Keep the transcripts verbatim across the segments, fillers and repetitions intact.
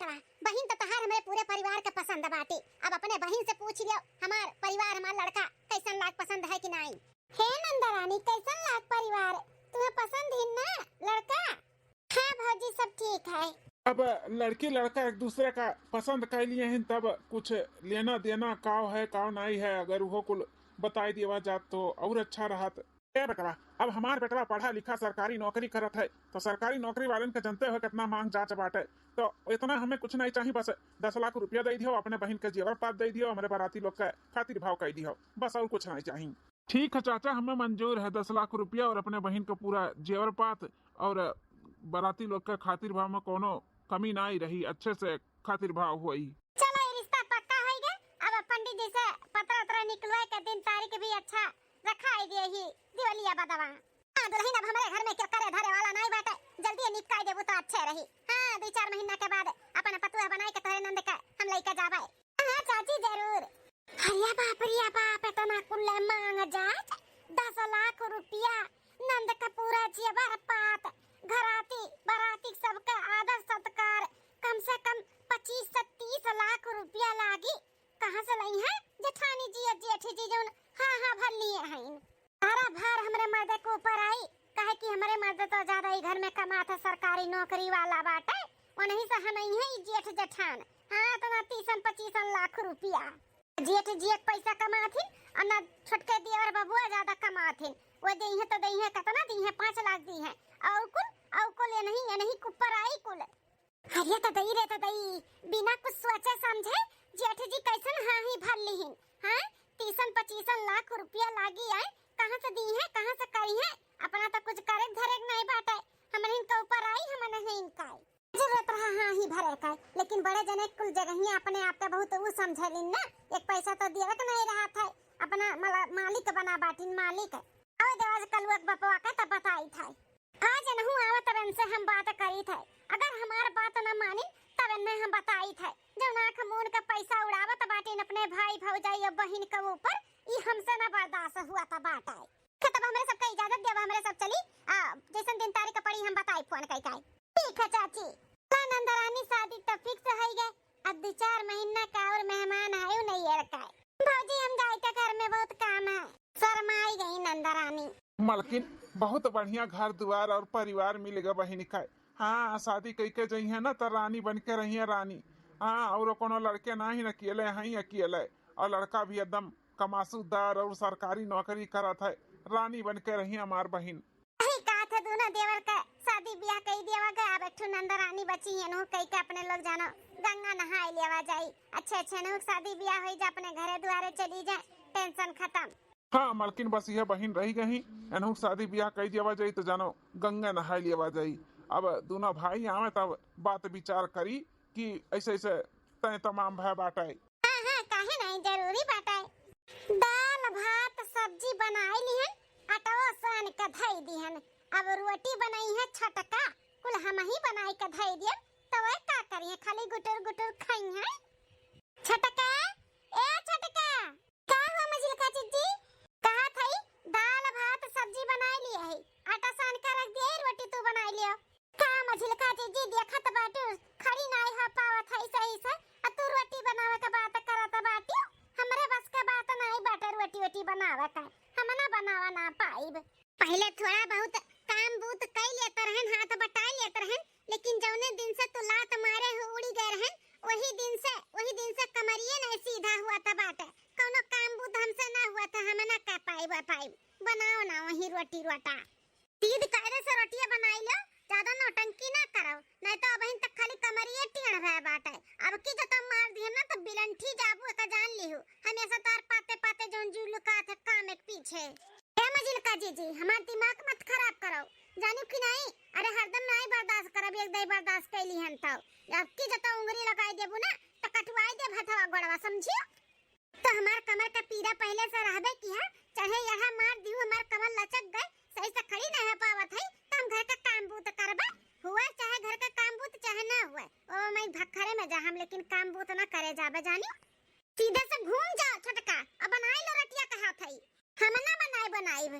बहिन त तहार हमरे पूरे परिवार के पसंद बाटे। अब अपने बहिन से पूछ लियो, हमार परिवार, हमार लड़का कैसन लाग, पसंद है कि नाई? हे नंदरानी, कैसन लाग परिवार? तुम्हें पसंद ही ना लड़का? हाँ भौजी, सब ठीक है। अब लड़की लड़का एक दूसरे का पसंद कर लिए हैं, तब कुछ लेना देना काव है, काव नाई है, अगर वो कुल बताई देवा जात तो और अच्छा रहत। ए बेटवा, अब हमार बेटवा पढ़ा लिखा सरकारी नौकरी करत है, तो सरकारी नौकरी वालन के जनते हो कितना मांग जाच बाटे। तो इतना हमें कुछ नहीं चाहिए, बस दस लाख रुपया दे दियो, अपने बहिन के जेवर पात दे दियो, हमरे बाराती लोग के खातिर भाव कह दियो, बस और कुछ नहीं चाहिए। ठीक है चाचा, हमें मंजूर है दस लाख रुपया और अपने बहिन का पूरा जेवर पात और बाराती लोग के खातिर भाव में कोनो कमी नहीं रही, अच्छे से खातिर भाव होई। चलो, ये रिश्ता पक्का होई गए। अब पंडित जी से पतरा उतरा निकलवाए के दिन तारीख भी अच्छा रखाई दिए ही दिवलिया बदवा। हाँ दुल्हन, अब हमरे घर में क्यों करे धरे वाला नहीं बाटे, जल्दी निपटाई देबू तो अच्छे रही। हाँ, दो चार महीना के बाद अपन पतुआ बनाए के तोहरे नंद के हम लेके जाबे। हाँ चाची, जरूर। अरे बाप रे बाप, इतना कुल मांग जात, दस लाख रुपया, नंद का पूरा जेवर पात, घराती बराती सबका आदर सत्कार, कम से कम पच्चीस से तीस लाख रुपया लागी। कहाँ से लई है जेठानी जी और जेठ जी जौन हाँ हाँ भर लिए हैं? सारा भार हमरे मर्दे के ऊपर आई, काहे कि हमरे मर्द तो ज्यादा ही घर में कमात है, सरकारी नौकरी वाला बाटे, उन्हीं से हनई है ई जेठ जेठान। हाँ, इतना तीसन पच्चीसन लाख रुपया। जेठ जी एक पैसा कमाथिन और ना छोटके देवर बबुआ ज्यादा कमाथिन। वो देइहे तो देइहे, कितना देइहे? पाँच लाख देइहे। और कुल, और कुल ये नहीं, ये नहीं कुप्पर आई कुल। अरे त दई रे त दई, बिना कुछ सोचे समझे जेठ जी कैसन हाँ ही भर लिहिन। हाँ, तीसन पच्चीसन लाख रुपया लागी आए, कहाँ से दीहे, कहाँ से करिहे? अपना तो कुछ करे धरे नहीं बाटे, हमन इनका ऊपर आई, हमन नहीं इनका आई। जरूरत रहा हाँ ही भरे का, लेकिन बड़े जने कुल जगहिया अपने आप के बहुत ऊ समझेलिन ना। एक पैसा तो देवे के नहीं रहा था, अपना मला-, मालिक बना बाटिन, मालिक। आओ देवाज कलुआ के बपवा के तब बताई था। आज नहु आवत तब इनसे हम बात करी थे, अगर हमार बात न मानिन तब इन्हें हम बताई थे। जौन आँख मून के पैसा उड़ावत बाटिन अपने भाई भौजाई और बहिन के ऊपर, ई हमसे न बर्दाश्त हुआ था बाटे। तब हमरे सबका इजाजत देवा, हमरे सब चली, आ, जैसन दिन तारीख पड़ी हम बताई फोन कई कई। ठीक है चाची। ला नंदरानी, शादी तो फिक्स है गए, अब दो चार महीना का और मेहमान आयु नहीं लड़का है। भौजी हम जाए के घर में बहुत काम है, शर्माई गई नंदरानी। मलकिन, बहुत बढ़िया घर दुआर और परिवार मिल गए बहिन का। हाँ, शादी कई के जइहे ना तो रानी बन के रहिए रानी। हाँ, और कोनो लड़के ना ही अकेले हैं, अकेले, और लड़का भी एकदम कमासुदार और सरकारी नौकरी करत है। रानी बन के रहिए हमार बहिन। यही कहा था दोनों देवर का शादी ब्याह कई देवा गया, अब एक ठो नंदरानी बची है, नू कई के अपने लोग जानो गंगा नहाए लेवा जाई। अच्छे अच्छे नू शादी ब्याह होई जा, अपने घरे दुआरे चली जाए, टेंशन खत्म। हाँ मलकिन, बस यह बहिन रही गई, एनहू शादी ब्याह कई देवा जाई तो जानो गंगा नहाए लेवा जाई। अब दोनों भाई आवे तब बात विचार करी कि ऐसे ऐसे तय तमाम भय बाटे। हाँ हाँ, काहे नहीं, जरूरी बाटे। दाल भात सब्जी बनाई लिहन, अटवा सान के धई दिहन। अब रोटी बनाई है छटका, कुल हम ही बनाई के धई दियन, तो वह का करिए, खाली गुटुर गुटुर खाई है। छटका, ए छटका। का हो मझिलका जीजी? कहा थई दाल भात सब्जी बनाई लिए है, आटा सान के रख दिए, रोटी तू बनाई लियो। का मझिलका जीजी, देखत बाटू खड़ी नाई हो पावत है सही से, आ तू रोटी बनावे के बात करत बाटू। हमरे बस के बात नाई बाटे रोटी वोटी बनावे के, हम ना बनावा ना पाइब। पहिले थोड़ा बहुत काम बूत कई लेत रहन, हाथ बटाई लेत रहन, लेकिन जौने दिन से तू लात मारे हो उड़ी गए रहन, वही दिन से, वही दिन से कमरिये नहीं सीधा हुआ था बाटे। कौनो काम बूत हमसे ना हुआ था, हम ना कर पाइब, पाइब। बनाओ ना वही रोटी रोटा। सीध कायदे से रोटिया बनाई लो, ज्यादा नौटंकी ना करो, नहीं तो अबहिन तक खाली कमरिये टेढ़ भय बाटे। अब की जतम मार दिहन ना तो बिलंठी जाबू, एका जान लिहू। हमेशा तार पाते पाते जौन जू लुकात है काम एक पीछे। ए मझिलका जीजी, हमार दिमाग मत खराब करो, जानू कि नहीं? अरे हरदम नहीं बर्दाश्त करब, एक दाई बर्दाश्त कैली हन तो। अब की जतम उंगली लगाई देबू ना तो कटवाई देब हथवा गोड़वा, समझियो? तो हमार कमर का पीड़ा पहले से रहबे किहा, चाहे यहाँ मार दिहू, हमार कमर लचक गए, सही से खड़ी नहीं हो पावत है, तो हम घर का काम बूत करबे, हुआ चाहे घर का काम बूत चाहे ना हुआ, ओ मैं भखरे में जा हम, लेकिन काम बूत ना करे जाबे जानी। सीधे से घूम जाओ छोटका, अब बनाए लो रोटिया कहा थई। हम ना बनाए बनाइब।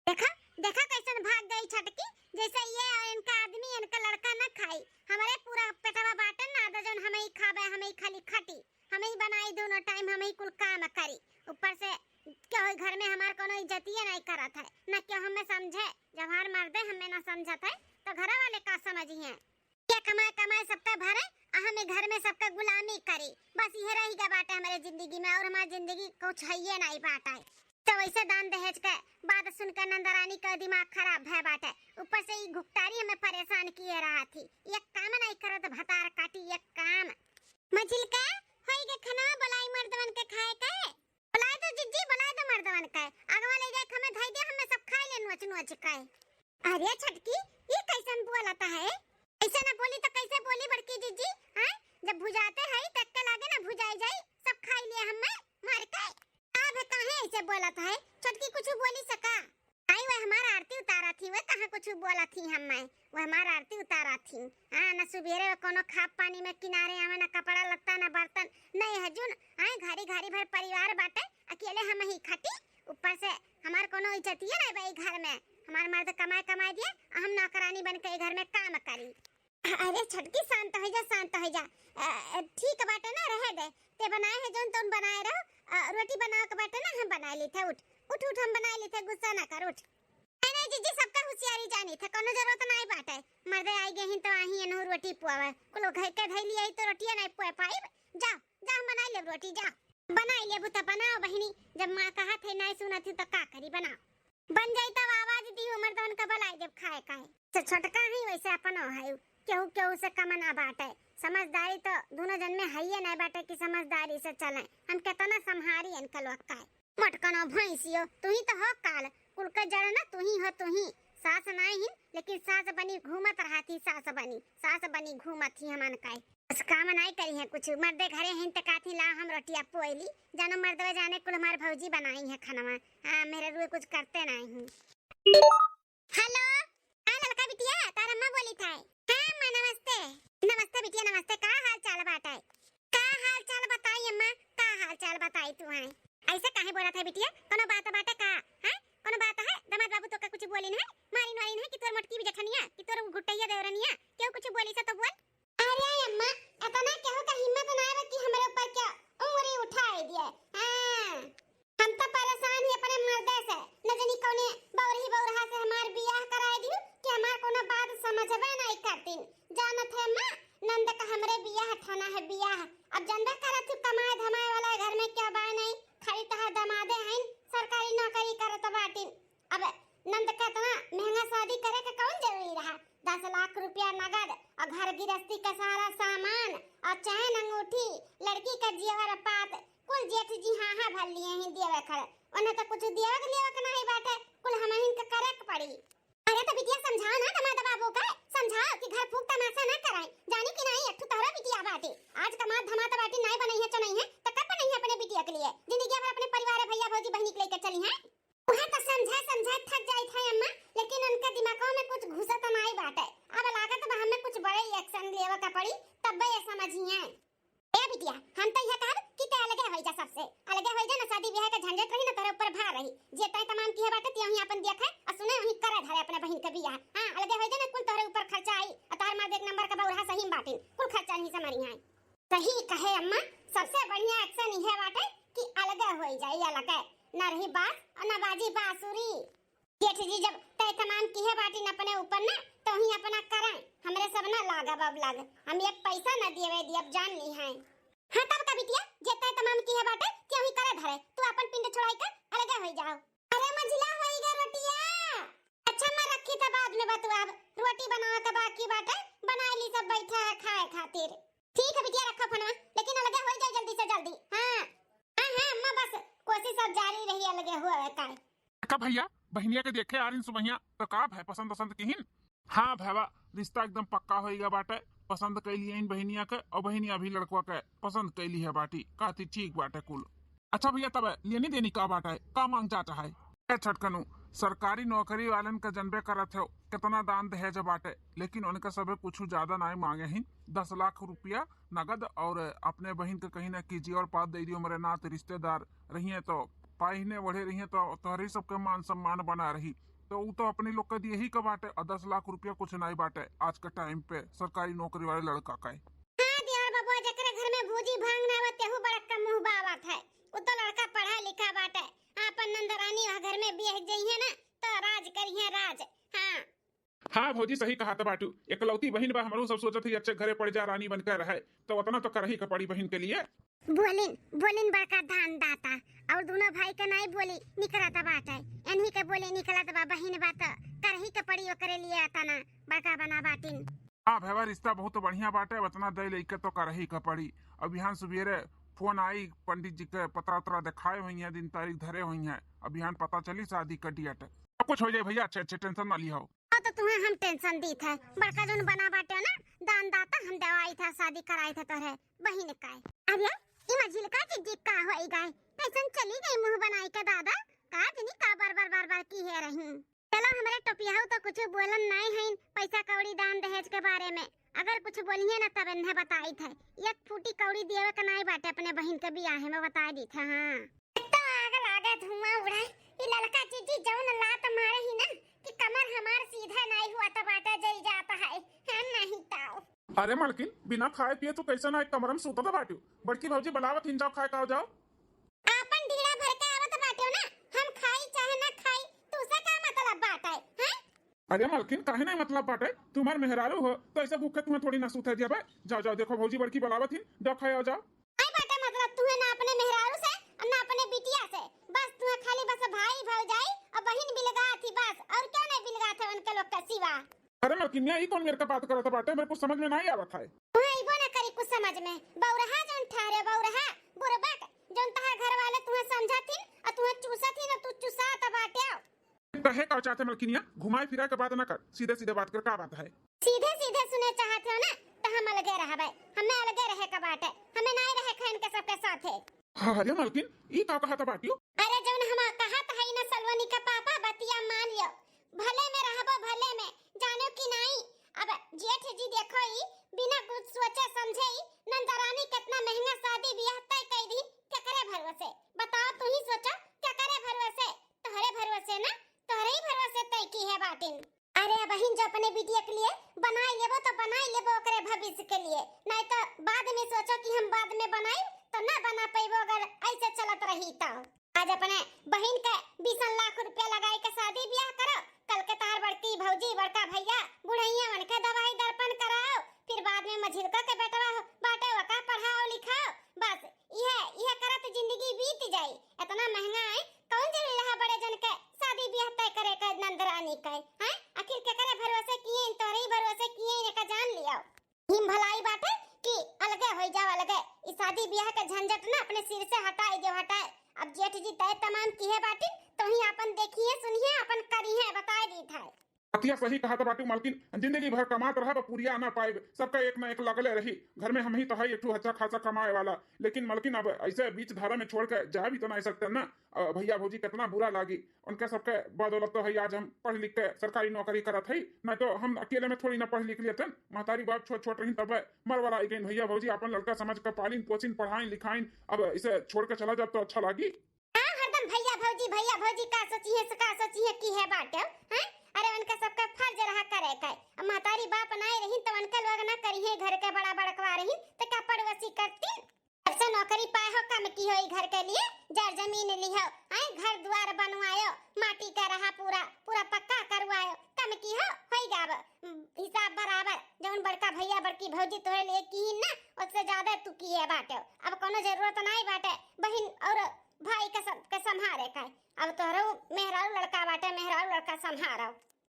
देखा, देखा कैसन भाग गई छटकी, जैसे ये इनका आदमी, इनका लड़का ना खाई। हमारे पूरा पेटवा बाटन ना, आधा जौन हमें अब हम ही खाली खटी, हम ही बनाई दोनों टाइम, हम ही कुल काम करी। ऊपर से केहू घर में हमार कोनो इज्जतिये नहीं करत है, न केहू हमें समझे। जब हमार मर्दे हमें ना समझत है, तो घर वाले का समझिए? ये कमाए कमाए सबका भरे, आ हम ई घर में सबका गुलामी करी। बस इहे रहि गा बाटे हमरे जिंदगी में, और हमार जिंदगी कुछ हइये नाई बाटे। तो वैसे दान दहेज के बात सुन के नंदरानी का दिमाग खराब भय बाटे। ऊपर से ई घुघटारी हमें परेशान किए रहा थी। एक काम नाई करत भतार काटी, एक काम। मझिलका, होई गे खनवा, बोलाई मर्दवन के खाए के। बोलाए दो जिज्जी, बोलाए दो मर्दवन के। अगवा ले जाए हमें धई दे, हमें सब खाए ले नोच नोच के। अरे छोटकी, ई कैसन बोलत है? ऐसे ना बोली तो कैसे बोली बड़की जिज्जी? हैं? जब भुजाते है, तब के लागे ना भुजाई जाई, सब खाई लिए हमें मार के। अब काहे ऐसे बोलत है? छोटकी कुछ बोली सका? आई वह हमार आरती उतारा थी, वह कहाँ कुछ बोला थी हमें? वह हमार आरती उतारा थी। हाँ, ना सुबेरे वह कोनो खाब पानी में किनारे आवे, ना कपड़ा लत्ता, ना बर्तन, नहीं है जुन। आए घरी घरी भर परिवार बाटे, अकेले हम ही खटी। ऊपर से हमार कोनो इज्जतिये नहीं बा ई घर में। हमार मर्द कमाए कमाए दिए, आ हम नौकरानी बन के ई घर में काम करी। अरे छोटकी, शांत हो जा, शांत हो जा। अ, अ, ठीक बाटे ना, रहे दे। ते बनाए है जौन तौन बनाए रहो। अ, रोटी बनावे के बाटे ना, हम बनाए लेते, उठ, उठ, उठ, हम बनाए लेते, गुस्सा ना कर, उठ। नहीं, नहीं जीजी, सबका होशियारी जानी थे, कोनो जरूरत नहीं बाटे। मर्दे आई गए हैं तो आही एनहु रोटी पुआवे। कुल घर के धैली आई तो रोटिया नहीं पुआ पाई। जा, जा, हम बनाए लेब रोटी, जा। बनाए लेबू तो बनाओ बहिनी, जब माँ कहा थे नहीं सुनत ही तो का करी, बनाओ। बन जाई तब आवाज दी, उमर तो उनका बलाई देब खाए खाए। से छोटका ही वैसे अपनो है, केहू केहू से कम ना बाटे। समझदारी तो दोनों जन में हइये नहीं बाटे कि समझदारी से चले। हम केतना संहारी इनका लोग का। मोटकनो भैंसियो, तू ही तो हो काल, कुल के जड़ ना तू ही हो, तू ही। सास नहीं हिन, लेकिन सास बनी घूमत रहती, सास बनी, सास बनी घूमत ही हमन का। बस काम नाई करी है कुछ, मर्दे घरे हैं त काथी ला हम रोटिया पोइली, जानो मर्दवा जाने कुल हमार भौजी बनाई है खानवा। हाँ, मेरे रुए कुछ करते नाई हूँ। हेलो, हाँ ललका बिटिया, तार अम्मा बोली था। हाँ अम्मा नमस्ते। नमस्ते बिटिया नमस्ते, का हाल चाल बाटे? का हाल चाल बताई अम्मा, का हाल चाल बताई तू है? ऐसे काहे बोलत है बिटिया, कोनो बात बाटे का? हैं? कोनो बात है? दामाद बाबू तो का कुछ बोलिन है? मारिन वारिन है कि तोर मोटकी भी जेठनिया, कि तोर गुटैया देवरनिया, केहू कुछ बोली से तो बोल। अरे अम्मा, इतना केहू का हिम्मत ना आवे कि हमरे ऊपर क्या उंगली उठाए दिए। हाँ, हम तो परेशान ही अपने मर्दे से, न जानी कौने बौरही बौरहा से हमार बियाह कराए दियो कि हमार कोनो बात समझबे नहीं करतीन। जानत है अम्मा, नंद का हमरे बियाह ठाना है बियाह। अब जानबे करत हूँ कमाए धमाए वाला घर में क्या बाय नहीं, खाली तहार दमादे हैं, सरकारी नौकरी करत बाटिन। अब नंद का इतना महंगा शादी करे के कौन जरूरी रहा? दस लाख रुपया नगद और घर गृहस्थी का सारा सामान और चैन अंगूठी, लड़की का जेवर पात, कुल जेठ जी हाँ हाँ भर लिए हैं देवे खड़े। उन्हें तो कुछ देवे के लेवे के नहीं बाटे, कुल हमहिन के करे के पड़ी। अरे तो बिटिया समझाओ ना दमाद बाबू का, समझाओ कि घर फूक तमाशा ना कराए। जानी कि नहीं, एक ठो तोहरो बिटिया बाटे। आज कमात धमात बाटी नहीं बनई है चनई है, तो कब बनई है अपने बिटिया के लिए? जिंदगी भर अपने परिवार भैया भौजी बहिनी के लेके चली है। उहे तो समझा समझा थक जाइत है अम्मा, लेकिन उनके दिमागों में कुछ घुसत नाई बाटे। अब लागत बा हमें कुछ बड़े action लेवे का पड़ी, तब्बे ये समझिए। ए बिटिया, हम तो यह कहब कि ते अलगे होई जा सबसे, अलगे होई जा ना, शादी ब्याह का झंझट रही ना तोरे ऊपर भार रही। जे तय तमाम किहे बाटे ते वहीं अपन देखे और सुने, वहीं करे धरे अपने बहिन के बियाह। हाँ, अलगे होई जा ना, कुल तोरे ऊपर खर्चा आई और तोहर मर्द एक नंबर का बौरहा सही में बाटिन, कुल खर्चा नहीं समझ आई। सही कहे अम्मा, सबसे बढ़िया action इहे बाटे कि अलगे होई जाई, अलगे। ना रही बांस और ना बाजी बांसुरी। जेठ जी जब तय तमाम किहे बाटिन अपने ऊपर ना, तो ही अपना करें, हमरे सब ना लागब अब लाग। हम एक पैसा ना देवे दियब, जान ली हैं। हाँ तब का बिटिया, जे तय तमाम किहे बाटे, ते ही करे धरे, तू अपन पिंड छोड़ाई के अलगे होई जाओ। अरे मंझिला होई गा रोटिया। अच्छा माँ रखी त बाद में बतुआब, रोटी बनावे के बाकी बाटे, बनाई ली सब बैठा है खाए खातिर। ठीक है बिटिया, रखो फोनवा, लेकिन अलगे हो जाए जल्दी से जल्दी। हाँ, हाँ, हाँ, अम्मा, बस कोशिश अब जारी रही अलगे हुए का। का भैया, बहिनिया के देखे आरिन सुबहिया, तो का भय, पसंद पसंद किहिन? हाँ भैया, रिश्ता एकदम पक्का होइगा बाटे, पसंद कैली इन बहिनिया के, और बहिनिया भी लड़कवा के पसंद कैली है बाटी, कहती ठीक बाटे कुल। अच्छा भैया, तब लेनी देनी का बाटे, का मांग चाहत है? ए छटकनू, सरकारी नौकरी वालन का जनबे करत हो, कितना दान दहेज बाटे, लेकिन उनका सबे कुछ ज्यादा नाई मांगे ही। दस लाख रुपया नगद और अपने बहिन के कहीं ना कीजिए और पास दे दियो, मेरे नात रिश्तेदार रहिए तो पाइने बढ़े रहिए तो तोहरे सबके मान सम्मान बना रही। तो उ तो अपने लोग के दिए ही का बाटे, और दस लाख रुपया कुछ नाई बाटे आज के टाइम पे सरकारी नौकरी वाले लड़का का। हाँ, दियार बाबू, जेकरे घर में भूजी भांग ना बा, तेहू बड़का मुँह बावत है। उ तो लड़का पढ़ा लिखा बाटे। आपन नंदरानी वह घर में बियाह जइहे ना, तो राज करिहे राज। हाँ। हाँ भौजी, सही कहत बाटू। एकलौती बहिन बा, हमरो सब सोचत हई अच्छे घरे पड़ जा, रानी बनके रहे, तो उतना तो करही के पड़ी बहिन के लिए। बोलिन, बोलिन बड़का दान दाता, और दोनों भाई के नाई बोली निकलत बाटे, एनही के बोली निकलत बा, बहिन बा तो करही के पड़ी ओकरे लिए, तना बड़का बना बाटिन। हाँ भैया, रिश्ता बहुत बढ़िया बाटे, उतना दे लेके तो करही के पड़ी। अब बिहान सुबेरे फोन आई, पंडित जी के पतरा उतरा दिखाए हुई है, दिन तारीख धरे हुई है, अब बिहान पता चली शादी का डेट। सब कुछ हो जाए भैया, अच्छे अच्छे, टेंशन ना लिहो। हाँ, तो तुम्हें हम टेंशन दीत है, बड़का जोन बना बाटे ना, दान दाता, हम देवाई था, शादी कराई था तोहरे बहिन का। अरे, ई मझिलका जिज्जी का होई गए, कैसन चली गई मुँह बनाई के दादा, का जनी का बार बार बार बार की है रही। चलो, हमरे टोपियाऊ तो कुछ बोलन नाई हईन पैसा कौड़ी दान दहेज के बारे में, अगर कुछ बोलिए ना तब इन्हें बताई थे, एक फूटी कौड़ी दिए के नाई बाटे अपने बहिन के बियाहे में, बताई दी थे। हाँ। तो आग लागे, धुआं उड़े। ई ललका जिज्जी जौन लात मारे ही ना कि कमर हमार सीधा नाई हुआ त बाटा जल जाता है, है नहीं ताऊ। अरे मलकिन, बिना खाए पिए तू कैसे ना एक कमरा में सूतत बाटू? बड़की भौजी बुलावत हिन, जाओ खाए खाओ जाओ। आपन ढीड़ा भर के आवत बाटू ना, हम खाई चाहे ना खाई, तू से का मतलब बाटे, हैं? अरे मलकिन, काहे नहीं मतलब बाटे? तुम्हार मेहरारू हो तो ऐसे भूखे तुम्हें थोड़ी ना सूते दिया बे। जाओ जाओ, देखो भौजी बड़की बुलावत हिन, जाओ खाए आओ जाओ। आई बाटे मतलब तुहे ना अपने मेहरारू से और ना अपने बिटिया से, बस तुहे खाली बस भाई भौजाई और बहिन बिलगा थी बस, और क्या नहीं बिलगा थे उनके लोग का सिवा। अरे मलकिनिया, ई कौन मेरे का बात करत बाटे? मेरे कुछ समझ में नहीं आवत है। तुहे इबो ना करी कुछ समझ में। बौरहा जौन ठहरे, बौरहा, बुरबक, जौन तहार घर वाले तुहे समझा थिन और तुहे चूसा थिन और तू चुसा त बाटे। कहे का चाहते मलकिनिया, घुमाए फिराए के बात ना कर, सीधे सीधे बात कर, का बात है? सीधे सीधे सुने चाहते हो ना, तो हम अलगे रहबे, हमें अलगे रहे का बाटे, हमें नाई रहे खाइन के सबके साथे। अरे मलकिन, ई का कहत बाटियो? अरे जौन हम कहत हई ना सलोनी का पापा, बतिया मान लियो, भले में रहबो भले में, जानो कि नाई। अब जेठ जी देखो ई, बिना कुछ सोचे समझे ई नंदरानी कितना महंगा शादी बियाह तय कई दी, केकरे भरोसे? बताओ, तू ही सोचो, केकरे भरोसे? तोहरे भरोसे ना, तोहरे ही भरोसे तय की है बाटिन। अरे बहिन, जो अपने बिटिया के लिए बनाई लेबो तो बनाई लेबो ओकरे भविष्य के लिए, नहीं तो बाद में सोचो कि हम बाद में बनाई तो ना बना पैबो अगर ऐसे चलत रही तो। आज अपने बहिन के बीसन लाख रुपया लगाई के शादी ब्याह करो, कल के तार बड़की भौजी बड़का भैया बुढ़ैया उनके दवाई दर्पण कराओ, फिर बाद में मझिलका के बेटवा हो, बाटे ओका पढ़ाओ लिखाओ, बस इहे इहे करत जिंदगी बीत जाई। इतना महंगा है, कौन जरूरी रहा बड़े जन के शादी ब्याह तय करे के नंदरानी के, हैं? आखिर केकरे भरोसे किए, तोहरे ही भरोसे किए, एका जान लियो। हिम भलाई बाटे कि अलगे होई जाओ, अलगे। ई शादी ब्याह के झंझट ना अपने सिर से हटाई दियो, हटाए। अब जेठ जी तय तमाम किहे बाटिन, तो ही आपन देखिए, सुनिए, आपन करिए, बताए दी था। बतिया सही कहत बाटू मलकिन, जिंदगी भर कमात रहब, पुरिया ना पाइब, सबका एक ना एक लगले रही। घर में हम ही तो है एक ठो अच्छा खासा कमाए वाला, लेकिन मलकिन अब ऐसे बीच धारा में छोड़ के जा भी तो नहीं सकते ना। अ, भैया भौजी कितना बुरा लागी, उनके सबके बदौलत तो है आज हम पढ़ लिख के सरकारी नौकरी करत है, नहीं तो हम अकेले में थोड़ी ना पढ़ लिख लेते। महतारी बाप छोट छोट रही तब मरवरा आई गई। भैया भौजी अपन लड़का समझ के पालिन पोसिन पढ़ाइन लिखाइन, अब इसे छोड़ के चला जाब तो अच्छा लागी? हाँ, हरदम भैया भौजी, भैया भौजी का सोची है, का सोची है, की है बाटे, हैं? अरे उनका सबका फर्ज रहा करे का। अब महतारी बाप ना रही तो उनका लोग ना करी है, घर के बड़ा बड़कवा रही तो का पड़ोसी करती? जब से नौकरी पाए हो, कम की हो ई घर के लिए, जर जमीन ली हो, हैं? घर द्वार बनवायो, माटी का रहा पूरा, पूरा पक्का करवायो, कम की हो, होई गाब, हिसाब बराबर। जौन बड़का भैया बड़की भौजी तोरे लिए की ना, उससे ज्यादा तू किए बाटे। अब कोनो जरूरत नहीं बाटे बहिन और भाई के सब के संभारे का। अब तोहरो मेहरारू लड़का बाटे, मेहरारू लड़का संभारो।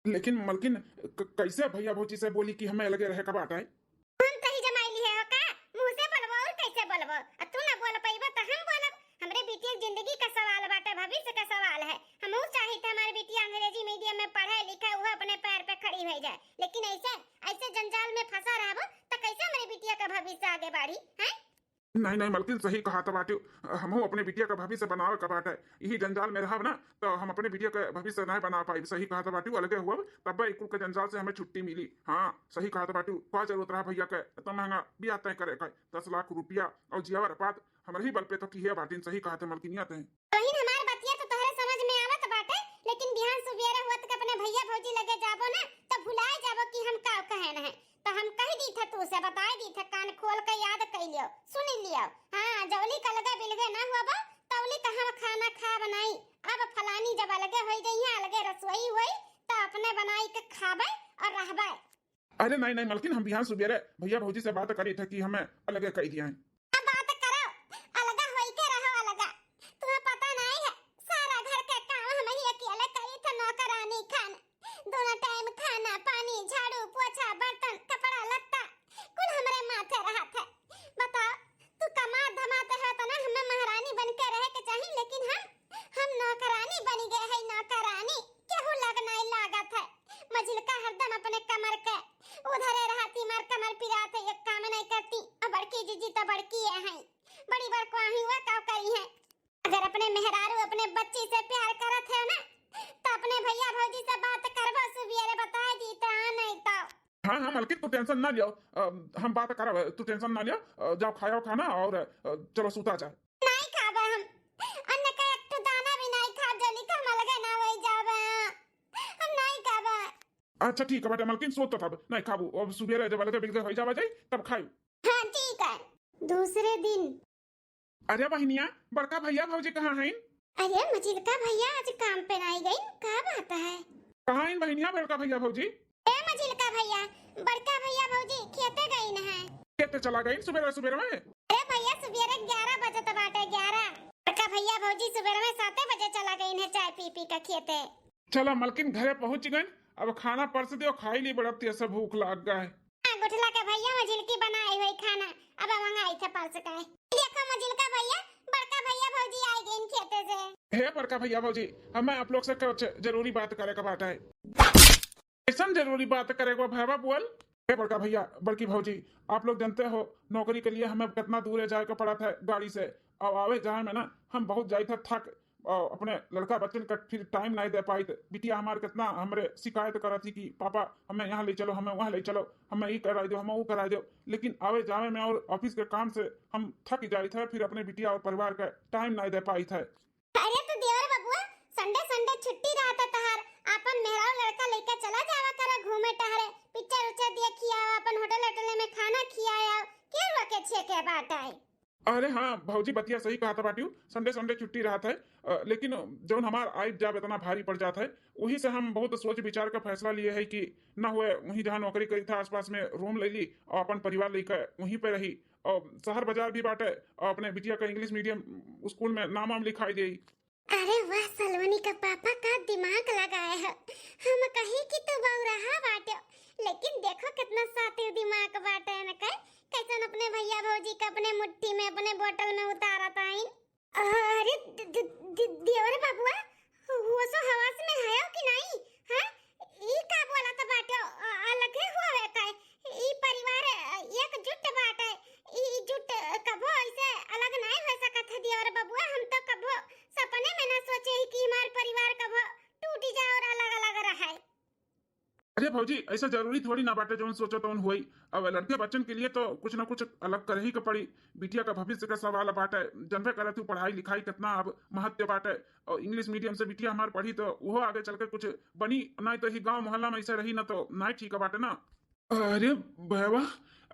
लेकिन मलकिन, क-, कैसे भैया भौजी से बोली कि हमें अलगे रहे का बाटे? हम तही जमाई ली है हो का? मुंह से बोलबो और कैसे बोलबो? आ तू ना बोल पइबो तो हम बोलब। हमरे बिटिया के जिंदगी का सवाल बाटे, भविष्य का सवाल है। हमहू चाहित हमारे बिटिया अंग्रेजी मीडियम में पढ़े लिखे, वो अपने पैर पे खड़ी हो जाए, लेकिन ऐसे, ऐसे जंजाल में फंसा रहबो तो कैसे हमरे बिटिया का भविष्य आगे बढ़ी, हैं? नहीं, नहीं, मलकिन सही कहत बाटू, हमहू अपने बिटिया का भविष्य बनावे का बाटे। यही जंजाल में रहब ना, तो हम अपने बिटिया का भविष्य नहीं बना पाई। सही कहत बाटू, अलगे हुआ, तब ई कुल के जंजाल से हमें छुट्टी मिली। हाँ, सही कहत बाटू, का जरूरत रहा भैया के इतना महंगा बियाह तय करे का? दस लाख रुपया और जियावर बात हमरे ही बल पे तो किहे बाटिन। सही कहत मलकिनिया तय। बहिन, हमार बतिया तो तोहरे समझ में आवत बाटे, लेकिन बिहान सुबेरे हुअत के अपने भैया भौजी लगे जाबो ना, तो भुलाए जाबो कि हम का कहन है। तो हम कह दी थे, तू से बताए दी थे, कान खोल के याद कर लियो, सुन लियो। हाँ, जौली का अलगे बिलगे ना होबा, तौली का हम खाना खाब नहीं। अब फलानी जब अलगे होई जइहे, अलगे रसोई होई, तो अपने बनाई के खाबे और रहबे। अरे नहीं, नहीं मलकिन, हम बिहान सुबेरे भैया भौजी से बात करी थे कि हमें अलगे कह दिया है। अब बात करो, अलगा होई के रहो अलगा। तुम्हें पता नहीं है, सारा घर के काम हम ही अकेले करी थे, नौकरानी खान। दोनों टाइम खाना, पानी, झाड़ू, पोछा, बर्तन, कपड़ा लत्ता, कुल हमरे माथे रहत है। बताओ, तू कमात धमात है तो ना, हमें महारानी बन के रहे के चाही, लेकिन हम, हम नौकरानी बन गए है, नौकरानी। केहू लग नहीं लागत है। मझिलका हरदम अपने कमर के उधरे रहती, मार कमर पिरात है, एक काम नहीं करती। और बड़की जीजी तो बड़की है, हैं। बड़ी बड़को आही हुआ का करी है। अगर अपने मेहरारू अपने बच्ची से प्यार करत है ना, तो अपने भैया भौजी से बात करबो, सुबेरे बताए दी तो, आ नहीं तो। हाँ, हाँ मलकिन, तू टेंशन ना लियो, अ, हम बात करब, तू टेंशन ना लियो। अ, जाओ खाओ खाना और, अ, चलो सूता जाए। नहीं खाबे हम, अन्न का एक ठो दाना भी नहीं खाब, जौली का हम अलगे ना होई जाबे, हम नहीं खाबे। अच्छा ठीक है बेटा मलकिन, सो तो तब नहीं खाबू, अब सुबेरे जब अलगे बिलगे होई जावा जाई तब खाई। हाँ ठीक है। दूसरे दिन। अरे बहिनिया, बड़का भैया भौजी कहाँ हैं? अरे मझिलका भैया आज काम पे नहीं गई, का बात है? कहाँ हैं बहिनिया बड़का भैया भौजी? ए मझिलका भैया, बड़का भैया भौजी खेते गई न है। खेते चला गई सुबेरे सुबेरे में? अरे भैया सुबेरे ग्यारह बजे तो बाटे, ग्यारह। बड़का भैया भौजी सुबेरे में साते बजे चला गई है चाय पी पी के खेते। चला मलकिन घरे पहुँच गई, अब खाना परस दियो, खाई ली, बड़ा तेज से भूख लाग गए। हाँ, गुठला के भैया मझिलकी बनाई हुई खाना, अब मंगाई थे परस के। देखो मझिलका भैया, बड़का भैया भौजी आई गई खेते से। हे बड़का भैया भौजी, हमें आप लोग से कुछ जरूरी बात करे के बात है। कैसन जरूरी बात करे के बा भैया, बोल। हे बड़का भैया, बड़की भौजी, आप लोग जानते हो नौकरी के लिए हमें कितना दूर जाए के पड़त है गाड़ी से, और आवे जाए में ना हम बहुत जाइत है थक, और अपने लड़का बच्चन का फिर टाइम नहीं दे पाइत। बिटिया हमार कितना हमरे शिकायत करत थी कि पापा हमें यहाँ ले चलो, हमें वहाँ ले चलो, हमें ई कराई दो, हमें वो कराई दो, लेकिन आवे जावे में और ऑफिस के काम से हम थक जाइत है, फिर अपने बिटिया और परिवार का टाइम नहीं दे पाइत है। अरे तो देवर बबुआ, संडे संडे छुट्टी रहता तहार, आपन मेहरारू लड़का लेके चला जावा करो घूमे टहरे, पिक्चर उच्चर देखी आओ, आपन होटल होटल में खाना खिया आओ, के रोके छे के बात है? अरे हाँ भौजी, बतिया सही कहत बाटिउ, संडे संडे छुट्टी रहत है, अ, लेकिन जौन हमार आइब जाब इतना भारी पड़ जात है, वही से हम बहुत सोच विचार का फैसला लिए है कि ना हुए वहीं जहाँ नौकरी करी था आसपास में रूम ले ली और अपन परिवार लेकर वहीं पे रही। और शहर बाजार भी बाटे, और अपने बिटिया का इंग्लिश मीडियम स्कूल में नाम वाम लिखाई दे। अरे वाह, सलोनी का पापा का दिमाग लगाए है। हम कही कि तू बौराहा बाटे, लेकिन देखो कितना सातिर दिमाग बाटे न के, कैसन अपने भैया भौजी का अपने मुट्ठी में, अपने बोतल में उतारत आइन। अरे दे-, दे-, दे-, देवर बबुआ, होशो हवास में हयो कि नहीं? हाँ, ई का बोलत बाटे? अ-, अलगे होवे का? ई परिवार, अ, एकजुट बाटे। ई जुट कबो ऐसे अलग नहीं हो सकत है देवर बबुआ। हम तो कबो सपने में ना सोचे ही कि हमार परिवार कबो टूट जाए और अलग अलग रहे। अरे भौजी, ऐसा जरूरी थोड़ी ना बाटे जौन सोचो तौन होई। अब लड़के बच्चन के लिए तो कुछ ना कुछ अलग करे ही के पड़ी। बिटिया का भविष्य का सवाल बाटे, जनबे करत हूँ पढ़ाई लिखाई कितना अब महत्व बाटे। और इंग्लिश मीडियम से बिटिया हमार पढ़ी तो वो आगे चल के कुछ बनी, नहीं तो ही गांव मोहल्ला में ऐसे रही ना तो नहीं ठीक बाटे ना। अरे भैया,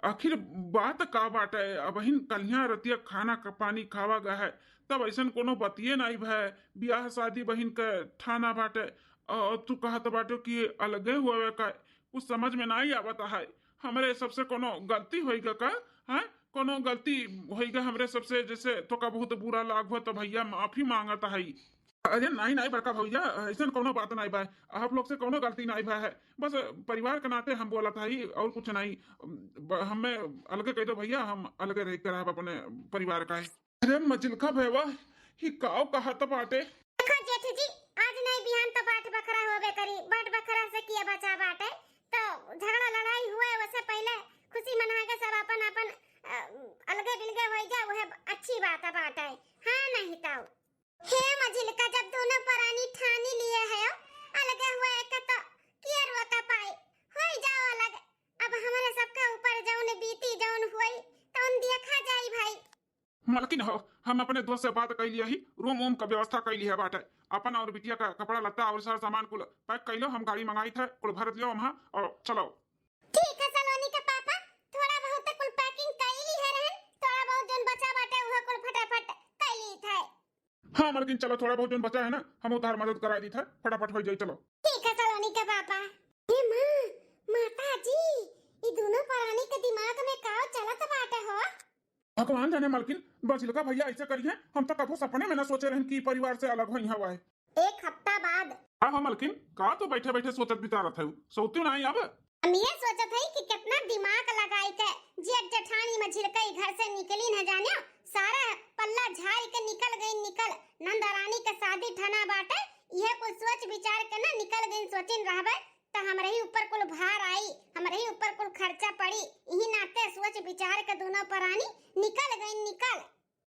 आखिर बात का बाटे? अबहिन कलिया रतिया खाना का पानी खावा गया है, तब ऐसन कोनो बतिये नहीं भय। ब्याह शादी बहिन के ठाना बाटे, और तू कहत बाटो कि अलगे हुआ का? कुछ समझ में नहीं आवत है। हमरे सबसे कोनो गलती होइगा का? हैं, कोनो गलती होइगा हमरे सबसे, जैसे तोका बहुत बुरा लाग हो तो भैया माफी मांगत है। अरे नहीं नहीं बड़का भैया, ऐसन कोनो बात नहीं बा। आप लोग से कोनो गलती नहीं भा है, बस परिवार के नाते हम बोलत हई और कुछ नहीं। ब-, हमें अलगे कह दो भैया, हम अलगे रह के रहब अपने परिवार का। अरे मझिलका भैया, ही काव कहत बाटे? देखो जेठ जी, आज नहीं बिहान तो बाट बखरा होबे करी। बाट बखरा से किया बचा बाटे, तो झगड़ा लड़ाई हुए, वैसे पहले खुशी मना के सब अपन अपन, अ, अलगे बिलगे हो जाए, वह अच्छी बात बाटे। हाँ नहीं तो हे मझिलका, जब दोनों परानी ठानी लिए है, अलगे हुए के तो कियर वका पाई, होई जाओ अलग। अब हमारे सबका ऊपर जौन बीती जौन हुई, तौन देखा जाई भाई। मलकिन हो, हम अपने दोस्त से बात कर लिया ही, रूम वूम का व्यवस्था कर लिया बाटे। अपन और बिटिया का कपड़ा लत्ता और सारा सामान कुल पैक कर लो, हम गाड़ी मंगाई थे, कुल भरत लियो वहाँ और चलो। ठीक है सलोनी के हाँ मलकिन, चलो, थोड़ा बहुत जौन बचा है ना, हम उधार मदद करा दी था, फटाफट हो जाई, चलो। ठीक है सलोनी के पापा। हे माँ, माता जी, ई दोनों परानी के दिमाग में का चलत बाटे हो? भगवान जाने मलकिन, मझिलका भैया ऐसे करिहैं, हम तो कभो सपने में ना सोचे रहन कि परिवार से अलग होइहैं। एक हफ्ता बाद। का हो मलकिन, का तू बैठे बैठे सोचत बिचारत है, सोतू नाहीं अब? हम ये सोचत हई कि कितना दिमाग लगाई के जेठ जेठानी मझिलका ई घर से निकली न जाने, सारा पल्ला झाड़ के निकल गई, निकल। नंदरानी के शादी ठना बाटे, इहे कुल सोच विचार के ना निकल गई, सोचिन रहबे त हमरे ही ऊपर कुल भार आई, हमरे ही ऊपर कुल खर्चा पड़ी। इही नाते सोच विचार के दोनों परानी निकल गई, निकल।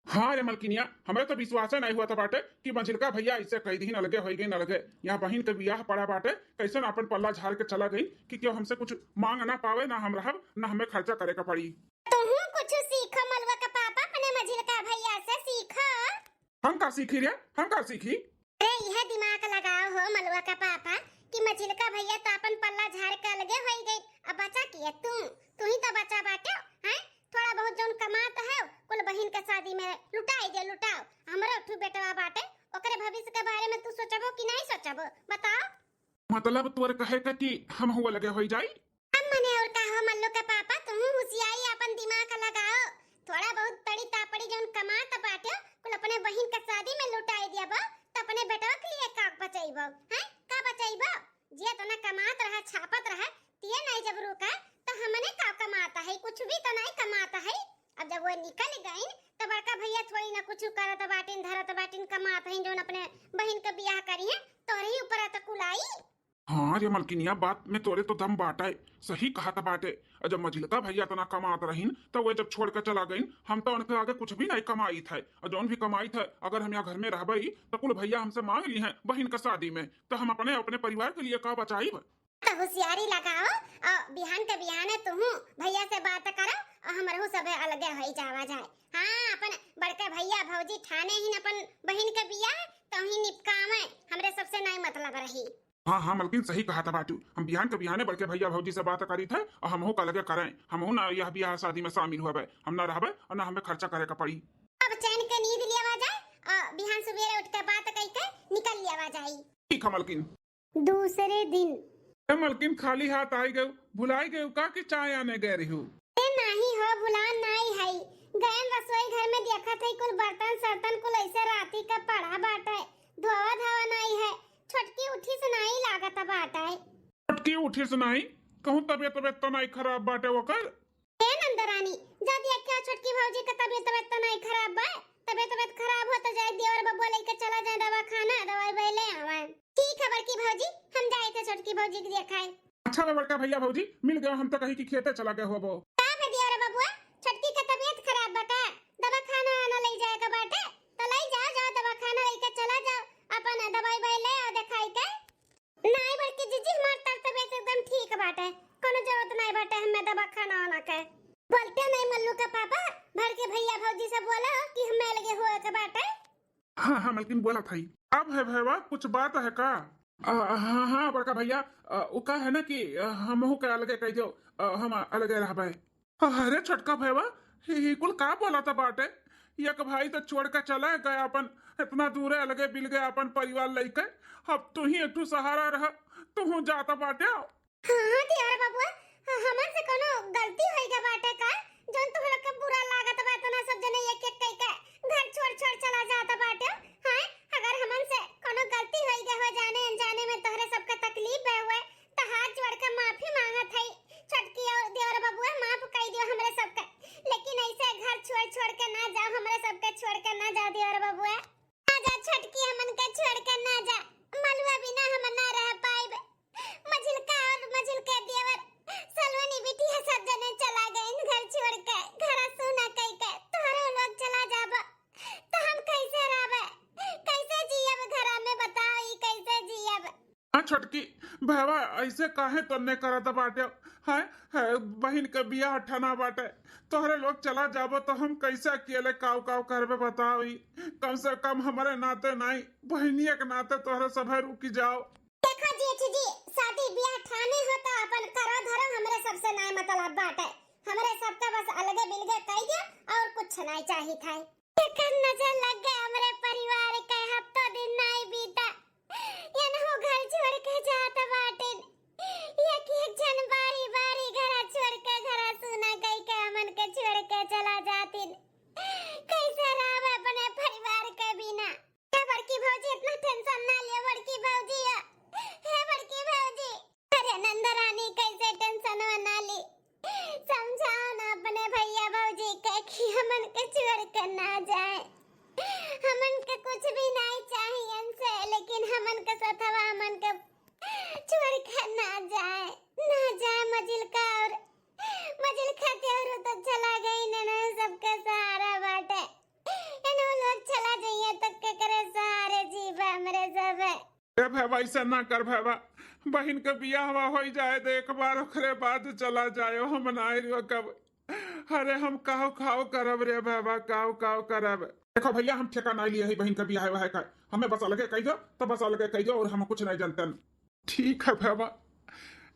हाँ रे मलकिनिया, हमरे तो विश्वासे नाहीं हुआ था बाटे कि मझिलका भैया ऐसे कह दीन अलगे होई गईन अलगे। यहाँ बहिन के बियाह पड़ा बाटे, कैसन अपन पल्ला झाड़ के चला गई कि केहू हमसे कुछ मांग ना पावे, ना हम रहब, ना हमें खर्चा करे का पड़ी। तुहू कुछ सीखो मलुआ के पापा, अपने मझिलका भैया से सीखो। हम का सीखी रे, हम का सीखी? अरे, यह दिमाग लगाओ हो मलुआ का पापा कि मझिलका भैया तो अपन पल्ला झाड़ के अलगे होई गई, अब बचा किया तू, तू ही तो बचा बाटे, हैं? थोड़ा बहुत जौन कमात है, कुल बहिन के शादी में लुटाई दे, लुटाओ। हमरो ठू बेटवा बाटे, ओकरे भविष्य के बारे में तू सोचबो कि नाहीं सोचबो, बताओ। मतलब तोर कहे का कि हम हुआ लगे होई जाई? हम मने और का हो मल्लू के पापा, तुहू हुसियाई अपन दिमाग लगाओ। थोड़ा बहुत तड़ी तापड़ी जौन कमात बाटे, कुल अपने बहिन के शादी में लुटाई दियाबो, त अपने बेटवा के लिए का बचाइबो, हैं? का बचाइबो? जे तना कमात रहा, छापत रहा, तिये नाहीं जब रुका, त हमने का कमाता है? कुछ भी तो नाहीं कमाता है। अब जब वो निकल गईन, त बड़का भैया थोड़ी ना कुछ करत बाटिन, धरत बाटिन, कमात हईन, जौन अपने बहिन के बियाह करिहैं, तोरे ही ऊपर त कुल आई। हाँ रे मलकिनिया, बात में तोरे तो दम बाटे, सही कहत बाटे। जब मझिलका भैया तना कमात रहीन, त वे जब छोड़ के चला गईन, हम तो उनके आगे कुछ भी नाहीं कमाइत है। और जौन भी कमाइत है, अगर हम यहाँ घर में रहबई, त कुल भैया हमसे मांग लीहैं बहिन के शादी में, त हम अपने, अपने परिवार के लिए का बचाइब? तो हुसियारी लगाओ और बिहान के बिहाने तुहू भैया से बात करो और हमरहू सबे अलगे होई जावा जाए। हाँ, अपन बड़के भैया भौजी ठाने ही अपन बहिन के बियाह, तो ही निपकावे, हमरे सबसे नाहीं मतलब रही। हाँ, हाँ, मलकिन सही कहत बाटू। हम बिहान के बिहाने बड़के भैया भौजी से बात करीत है और हमहू का लगे करें। हमहू ना यह बियाह शादी में शामिल होबे, हम ना रहबे और ना हमें खर्चा करे का पड़ी। अब चैन के नींद लियावा जाए और बिहान सुबेरे उठ के बात कई के निकल लियावा जाए। ठीक है मलकिन। दूसरे दिन। ए मलकिन, खाली हाथ आई गयो, भुलाई गयो का कि चाय आने गए रही हो? ए नाही हो, भुलान नाही है। गयन रसोई घर में देखत है, कुल बर्तन सर्तन कुल ऐसे राती का पड़ा बाटे, धोवा धावा नाही है। छोटकी उठी से नाही लागत बाटे। छोटकी उठी से नाही? कहूँ तबियत, तबियत तो नाही खराब बाटे ओकर? ए नंदरानी, जा देखा छोटकी भौजी के तबियत, तबियत तो नाही खराब बा। तबियत, तबियत खराब हो तो जाए देवर बबुआ लेके चला जाए दवाखाना, दवाई ववाई ले आवे। ठीक है बड़की भौजी, हम जाए थे छोटकी भौजी के देखाए। अच्छा बे बड़का भैया भौजी, मिल गयो, हम तो कही कि खेते चला गए होबो। का बे देवर बबुआ, छोटकी के तबियत खराब बा का? दवाखाना आना ले जाए के बाटे, तो ले जाओ, जाओ दवाखाना लेके चला जाओ, अपन दवाई ववाई ले आओ देखाई के। नाई बड़की जीजी, हमार तर तबियत एकदम ठीक बाटे, कोनो जरूरत नाई बाटे हमें दवाखाना आना के। बोलते नाई मल्लू का पापा, बड़के भैया भौजी से बोलो कि हमें अलगे हुए के बाटे। हाँ, हाँ, मलकिन बोला था। अब है भैया, कुछ बात है का? अ, हाँ, हाँ, बड़का भैया, अ, वो का है ना कि, अ, हमहू के अलगे कह दो, अ, हम अलगे रहबे। अरे छोटका भैया, ही, ही कुल का बोला था बाटे? एक भाई तो छोड़ के चला गया अपन, इतना दूर है, अलगे बिल गया अपन परिवार लेके। अब तू ही एक ठो सहारा रह, तू हूँ जाता बाटे। हाँ, हाँ, देवर बबुआ, ह-, हमन से कोनो गलती होई गए बाटे का? जौन तुम लोग के बुरा लागत बा, तो ना सब जने एक एक कई के घर छोड़ छोड़ चला जाता बाटे। हाँ, अगर हमन से कोनो गलती होई गए हो, जाने अनजाने में तोहरे सबके तकलीफ भए हुए, तो हाथ जोड़ के माफी मांगत हई। छोटकी और देवर बबुआ, माफ कई दियो हमरे सबके, लेकिन ऐसे घर छोड़ छोड़ के ना जाओ, हमरे सबके छोड़ के ना जाओ देवर बबुआ। ना जा छोटकी, हमन के छोड़ के ना जा, मलुआ बिना हम ना रह पाइब। मझिलका और मझिलके देवर, सलोनी बिटिया सब जने चला गए घर छोड़ के, घर सूना कई के तोहरे लोग चला जाब, तो हम कैसे रहबे, कैसे जियब घर में, बताओ ई कैसे जियब? हाँ छोटकी, भैया ऐसे काहे तन्ने करत बाटे? हैं, है, बहिन के बियाह ठना बाटे, तोहरे लोग चला जाबो तो हम कैसे अकेले काव काव करबे बताओ ई? कम से कम हमरे नाते नाई, बहिनिया के नाते तोहरे सभे रुकी जाओ। देखो जेठ जी, शादी बियाह ठाने हो तो अपन करो धरो, हमरे सबसे नाई मतलब बाटे, हमरे सबका बस अलगे बिलगे कह दियो और कुछ नाई चाहिए था। एकर नजर लग गए हमरे परिवार के। दिन नाई बीता, यनहु घर छोड़ के जात बाटिन। एक एक जन बारी बारी घरा छोड़ के, घरा सुना कई के हमन के छोड़ के चला जातिन। कैसे रहब अपने परिवार के बिना? हे बड़की भौजी, इतना टेंशन ना लियो बड़की भौजी। हे बड़की भौजी, अरे नंदरानी, कैसे टेंशन ना ली? समझाओ ना अपने भैया भौजी के कि हमन के छोड़ के ना जाए। हमन के कुछ भी नहीं चाहिए इनसे, लेकिन हमन के सथवा हमन के छोड़ के ना जाए, ना जाए। मजिलका और मजिलका देवरू तो चला गई ने, ने सबके सहारा बाटे। एनो लोग चला जाइए तो के करे सहारे जीवा हमरे सब। ए भैया, ऐसा ना कर भैया, बहिन के बियाहवा होई जाए दे एक बार, ओकरे बाद चला जाए, हम ना रियो कब। अरे हम काव काव करब रे भैया, काव काव करब। देखो भैया, हम ठेका नहीं लिए है बहिन के बियाह है का, हमें बस अलगे कह दो तो बस अलगे कह दो, और हम कुछ नहीं जानते। ठीक है भैया,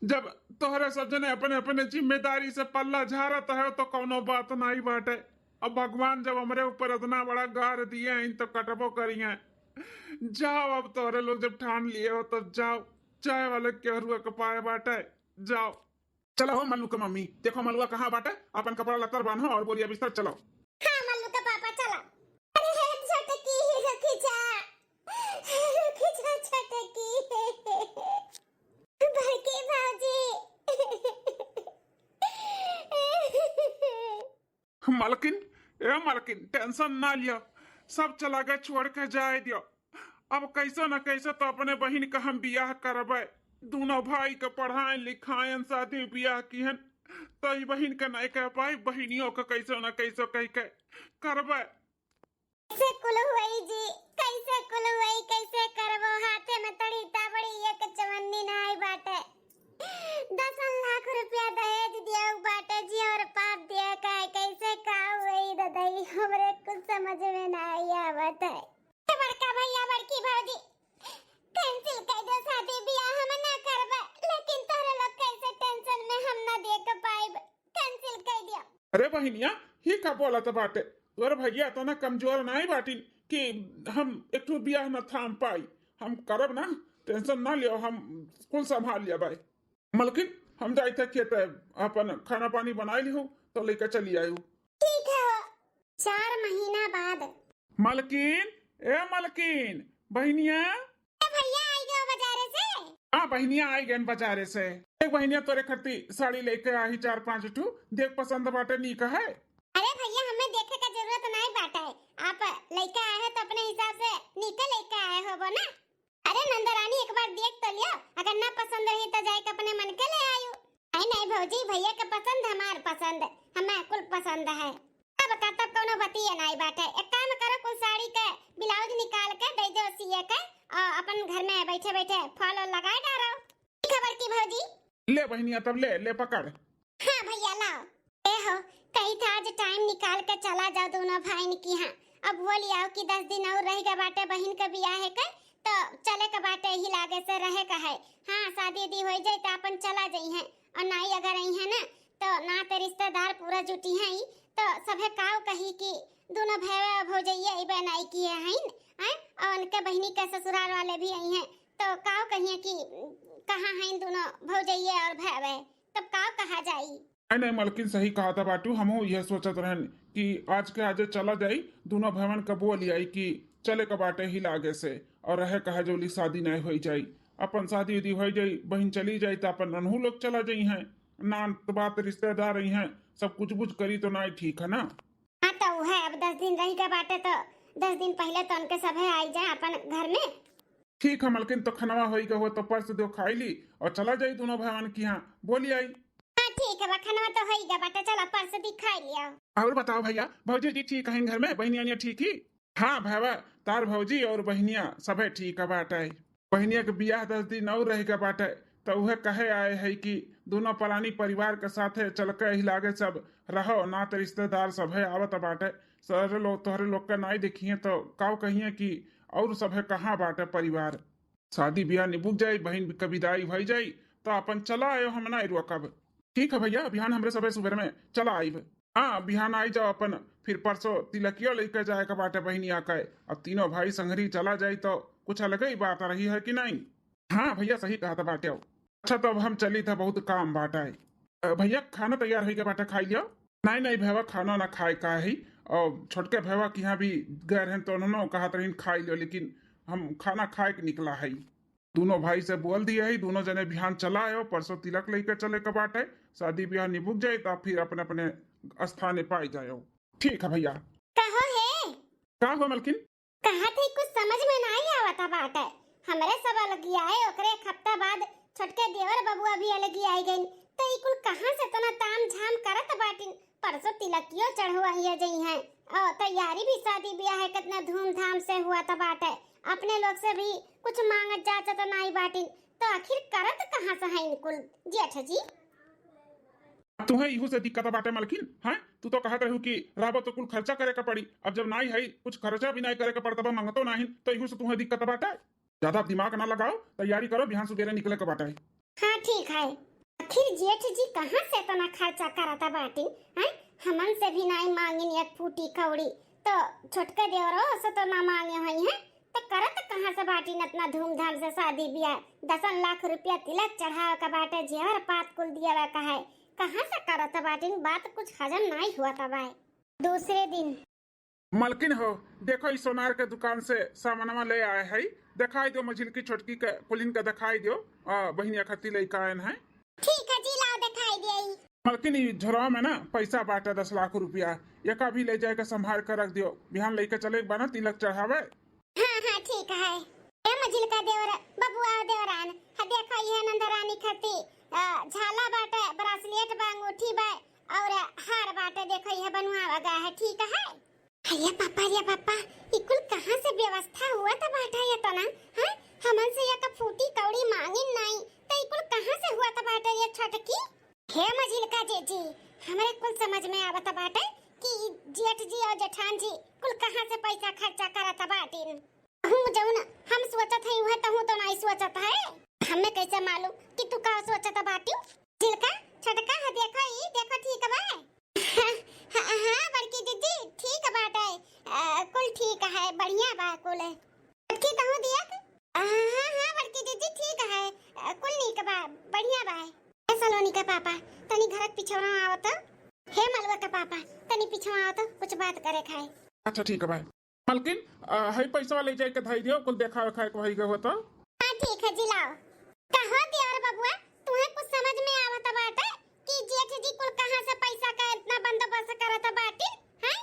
जब तोहरे सब जने अपने अपने जिम्मेदारी से पल्ला झारत है तो कौनो बात नहीं बाटे। अब भगवान जब हमरे ऊपर इतना बड़ा गार दिए हैं तो कटबो करिए। जाओ, अब तोहरे लोग जब ठान लिए हो तो जाओ, जाए वाले केहरुआ के पाए बाटे। जाओ। चलो हो मल्लू के मम्मी, देखो मलुआ कहाँ बाटे, अपन कपड़ा लत्तर बांधो और बोरिया बिस्तर चलो। हाँ मल्लू के पापा, चलो। अरे हे छोटकी, रुकी जा, रुकी जा छोटकी, बड़की भौजी। मलकिन, ए मलकिन, टेंशन ना लिया, सब चला गए, छोड़ के जाए दियो। अब कैसे न कैसे तो अपने बहिन का हम बियाह करबे, दोनों भाई के पढ़ाएन लिखाएन, शादी बियाह किहन, तो ई बहिन के नहीं कह पाई, बहिनियों के कैसे न कैसे कह के करबे। कैसे कुल हुई जी, कैसे कुल हुई, कैसे करबो? हाथे में तड़ी ताबड़ी एक चवन्नी नाई बाटे। दसन लाख रुपया दहेज दिया बाटे जी, और पाप दिया का है, कैसे का हुई ददई, हमरे कुछ समझ में ना आई आवत है। बड़का भैया, बड़की भौजी, कैंसिल कर दो शादी बियाह, हम ना करबे, लेकिन तोहरे लोग कैसे टेंशन में हम ना देख पाइब, कैंसिल कर दिया। अरे बहिनिया, ही का बोलत बाटे? तोर भैया तो ना कमजोर नाई बाटिन कि हम एक ठो बियाह न थाम पाई। हम करब ना, टेंशन ना लियो, हम कुल संभाल लिया भाई। मलकिन, हम जाइत है खेत, अपन खाना पानी बनाई लिहू तो लेके चली आयु। ठीक है हो। चार महीना बाद। मलकिन, ए मलकिन, बहिनिया। ए भैया आई गयो बाजारे से। हाँ बहिनिया, आई गए बाजारे से। देख बहिनिया, तोरे खरती साड़ी लेके आही चार पांच ठू, देख पसंद बाटे, नीक है। अरे भैया, हमें देखे का जरूरत नहीं बाटे, आप लेके आए हैं तो अपने हिसाब से नीके लेके आए होबो ना। अरे नंदरानी, एक बार देख तो लियो, अगर ना पसंद रही तो जाए के अपने मन के ले आयु। नहीं नहीं भौजी, भैया के पसंद हमार पसंद, हमें कुल पसंद है। अब का तब कौनो बतिये नाई बाटे। एक काम करो, कुल साड़ी के ब्लाउज निकाल के दे दो सिए के, और अपन घर में बैठे बैठे फॉल लगाए डारो। खबर की भौजी। ले बहिनिया, तब ले, ले पकड़। हाँ भैया लाओ। ए हो, कही था आज टाइम निकाल के चला जाओ दोनों भाईन की यहाँ। अब बोली आओ कि दस दिन और रह गए बाटे बहिन के बियाह है के, तो चले के बाटे ही लागे से रहे का है। हाँ, शादी उदी हो जाए तो अपन चला जाई है, और नाई अगर आई है ना तो नाते रिश्तेदार पूरा जुटी है, तो सभे काव कही कि दोनों भैया भौजैया इबे नाई किए हैं, हैं? और उनके बहिनी के ससुराल वाले भी आई हैं, तो काव कहिए कि कहाँ हैं दोनों भौजैया और भैया, तब काव कहा जाई? नहीं नहीं मलकिन, सही कहा था बाटू, हमहू यह सोचत रहन कि आज के आजे चला जाई, दोनों भैवन के बोल आई कि चले के बाटे ही लागे से, और रहे कहा जोली शादी नहीं हो जाई, अपन शादी उदी हो जाई, बहिन चली जाई तो अपन ननहू लोग चला जाई हैं, नात बात रिश्तेदार आई हैं, सब कुछ बुझ करी तो नहीं ठीक है ना। हाँ तो वह अब दस दिन रह के बाटे तो दस दिन पहले तो उनके सभे आई जाए अपन घर में। ठीक है मलकिन, तो खनवा होई के हो तो परस दो खाई ली और चला जाई दोनों भैवन की यहाँ, बोली आई। हाँ ठीक है बा, खनवा तो होई गया बाटे, चला परस दी खाई लिया। और बताओ भैया, भौजी जी ठीक हैं घर में, बहनिया वहनिया ठीक ही? हाँ भैया, तार भौजी और बहनिया सभे ठीक है बाटे। बहनिया के बियाह दस दिन और रह के बाटे, तो उहे कहे आए है कि दोनों पलानी परिवार के साथे चल के ही लागे सब रहो, नात रिश्तेदार सभे आवत बाटे, सारे लोग तोहरे लोग के नाई देखिए तो काव कहिए कि और सभे कहाँ बाटे परिवार। शादी बियाह निबुक जाई, बहिन के विदाई भई जाई, तो अपन चला आयो, हम ना रोकब। ठीक है भैया, बिहान हमरे सबे सुबेर में चला आइब। हाँ, बिहान आई जाओ, अपन फिर परसों तिलकियो लइके जाए के बाटे बहिनिया के। अब तीनों भाई संगरी चला जाई तो कुछ अलगे ही बात रही है कि नहीं? हाँ भइया, सही कहत बाटे। अच्छा, तो अब हम चली था, बहुत काम बाटे। अ, भइया, खाना तैयार होई के बाटे, खाई लियो। नहीं नहीं भइया, खाना ना खाए का है। और छोटके भइया के यहाँ भी गए रहन तो उन्होंने कहत रहीन खाई लियो, लेकिन हम खाना खाए के निकला है। दोनों भाई से बोल दिए है, दोनों जने बिहान चला आयो, परसों तिलक लेके चले के बाटे। शादी ब्याह निबुक जाए तो फिर अपने अपने स्थाने पाई जायो। ठीक है भइया। कहो है। का हो मलकिन? कहत ही कुछ समझ में नाई आवत बाटे। हमरे सब अलगियाए, ओकरे एक हफ्ता बाद छोटके देवर बबुआ भी अलगियाए गइन। तो ई कुल कहाँ से इतना ताम झाम करत बाटिन? परसों तिलकियो चढ़वाइए जइहैं। और तैयारी भी शादी ब्याह है, कितना धूमधाम से हुआ त बाटे। अपने लोग से भी कुछ मांगत जाचत नाई बाटिन, तो आखिर करत कहाँ से हैं कुल जेठ जी? तुहें इहू से दिक्कत बाटे मलकिन, हैं? तू तो कहत रहू कि रहबो तो कुल खर्चा करे के पड़ी। अब जब नाई है, कुछ खर्चा भी नाई करे के पड़त बा, मांगतो नाहीं, तो इहू से तुहें दिक्कत बाटे। ज्यादा दिमाग ना लगाओ, तैयारी करो, बिहान सुबेरे निकले के बाटे। हाँ, ठीक है। आखिर जेठ जी कहाँ से इतना खर्चा करत बाटिन, हैं? हमन से भी नाई मांगिन एक फूटी कौड़ी, तो छोटके देवरो से तो ना मांगे होइहैं, तो करत कहाँ से बाटिन इतना धूमधाम से शादी ब्याह? दसन लाख रुपया तिलक चढ़ावे का बाटे, जेवर पात कुल दियावे का है, कहाँ से करत बाटिन? बात कुछ हजम नाई हुआ तब है। दूसरे दिन। मलकिन हो, देखो, ई सोनार के दुकान से सामानवा ले आए है, दिखाई दो मझिलकी छोटकी के, कुलिन के दिखाई दो। आ, बहिनिया खातिर लइका आयन है। ठीक है जी, लाओ दिखाई दे। मलकिन, ई झोरवा में ना पैसा बाटे दस लाख रुपया, एका भी ले जाए के संभाल के रख दियो, बिहान लेके चले के बा ना तिलक चढ़ावे। हाँ हाँ, ठीक है। ए मझिलका देवर, बबुआ देवरान, हा देखो, इहे नंदरानी खातिर, अ, झाला बाटे, ब्रासलेट बा, अंगूठी बा और हार बाटे, देखो, इहे बनवावा गा है, ठीक है? अरे पापा, रे पापा, ई कुल कहाँ से व्यवस्था हुआ त बाटे ये तो ना, हैं? हमन से एक फूटी कौड़ी मांगिन नाई, तो ई कुल कहाँ से हुआ त बाटे ये छोटकी? हे मझिलका जीजी, हमरे कुल समझ में आवत बाटे कि जेठ जी और जेठान जी कुल कहाँ से पैसा खर्चा करत बाटिन। हूँ, जौन हम सोचत हई, उहे तहूँ तो नाई सोचत है। हमें कैसे मालूम कि तू का सोचत बाटिउ? झिलका, छोटका, ह देखो, ई देखो, ठीक बा? हाँ, हाँ, बड़की जीजी, ठीक बाटे। अ, कुल ठीक है, बढ़िया बा कुल। छोटकी, तहूँ दिया के? हाँ, हाँ, बड़की जीजी, ठीक है। अ, कुल नीक बा, बढ़िया बा। ए सलोनी के पापा, तनी घर के पिछवा आवत। हे मलुआ के पापा, तनी पिछवा आवत, कुछ बात करे खाए। अच्छा, ठीक बा। मलकिन, अ, हई पैसवा ले जाए के धई दियो, कुल देखा वेखा के वही के होत। हाँ, ठीक है जी, लाओ। कहो देवर बबुआ, तुहे कुछ समझ में आवत बाटे कि जेठ जी कुल कहाँ से पैसा का इतना बंदोबस्त करत बाटिन, हैं?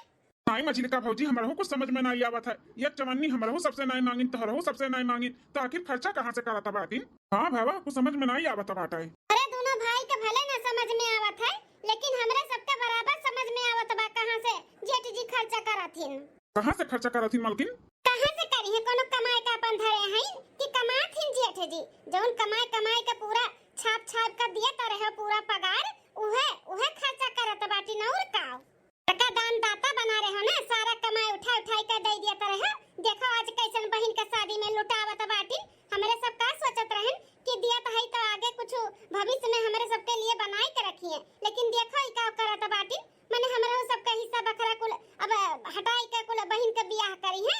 नाई मझिलका भौजी, हमरहू कुछ समझ में नाई आवत है। ये चवन्नी हमरहू सबसे नाई मांगिन, तोहरहू सबसे नाई मांगिन, तो आखिर खर्चा कहाँ से करत बाटिन? हाँ भावा, कुछ समझ में नाई आवत बाटे। अरे, दोनों भाई के भले ना समझ में आवत है, लेकिन हमरे सबके बराबर समझ में आवत बा कहाँ से जेठ जी खर्चा करथिन। कहाँ से खर्चा करथिन मलकिन? कहाँ से करिहे, कोनो कमाए का अपन धरे हैं कि कमाथिन जेठ जी? जौन कमाए कमाए के पूरा छाप छाप कर दिया त रहे पूरा पगार, उहे, उहे खर्चा करत बाटिन और का? टका दान दाता बना रहे हो ना, सारा कमाई उठा उठाई के दे दिया त रहे। देखो आज कैसन बहिन के शादी में लुटावत बाटिन। हमरे सब का सोचत रहन कि दिया त है तो आगे कुछ भविष्य में हमरे सबके लिए बनाई के रखिए, लेकिन देखो ई का करत बाटिन, मने हमरे सबके हिस्सा बखरा कुल अब हटाई के कुल बहिन के बियाह करी है।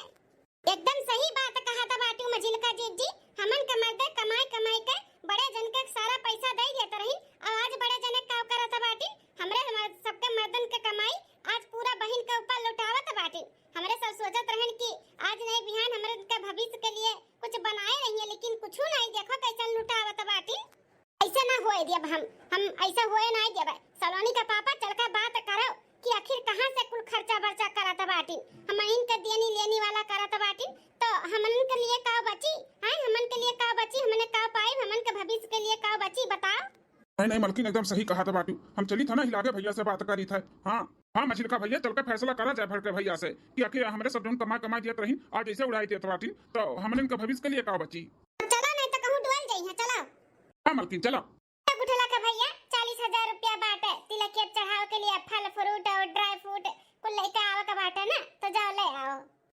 एकदम सही बात कहत बाटिउ मझिलका जीजी, हमन के मर्दे कमाई कमाई के बड़े जन के सारा पैसा दे देत रही, और आज बड़े जने का करत बाटिन, हमरे हमार सबके मर्दन के कमाई आज पूरा बहिन के ऊपर लुटावत बाटिन। हमरे सब सोचत रहन कि आज नहीं बिहान हमरे के भविष्य के लिए कुछ बनाए रहिए, लेकिन कुछ नहीं, देखो कैसन लुटावत बाटिन। ऐसे ना होए देब हम, हम ऐसा होए ना देब। सलोनी का पापा चल के बात करो कि आखिर कहाँ से कुल खर्चा बर्चा करत बाटिन, हमन के देनी लेनी वाला करत बाटिन, तो हमन के लिए का बची? हैं, हमन के लिए का बची? हमने का पाई? हमन के भविष्य के लिए का बची, बताओ। नहीं नहीं मलकिन, एकदम सही कहत बाटिउ, हम चली था ना हिलागे भैया से बात करी था। हाँ हाँ मझिलका भैया, चल के फैसला करा जाए भड़के भैया से कि आखिर हमरे सब जौन कमा कमा दियत रही, आज ऐसे उड़ाई देत बाटिन, तो हमन के भविष्य के लिए का बची? चला, नहीं तो कहूँ डुअल जाई है, चला। हाँ मलकिन, चला। तो गुठला का भैया, चालीस हजार रुपया बाटे, तिलकिया चढ़ाव के लिए फल फ्रूट और ड्राई फ्रूट कुल लेके आवे का बाटे ना, तो जाओ ले आओ।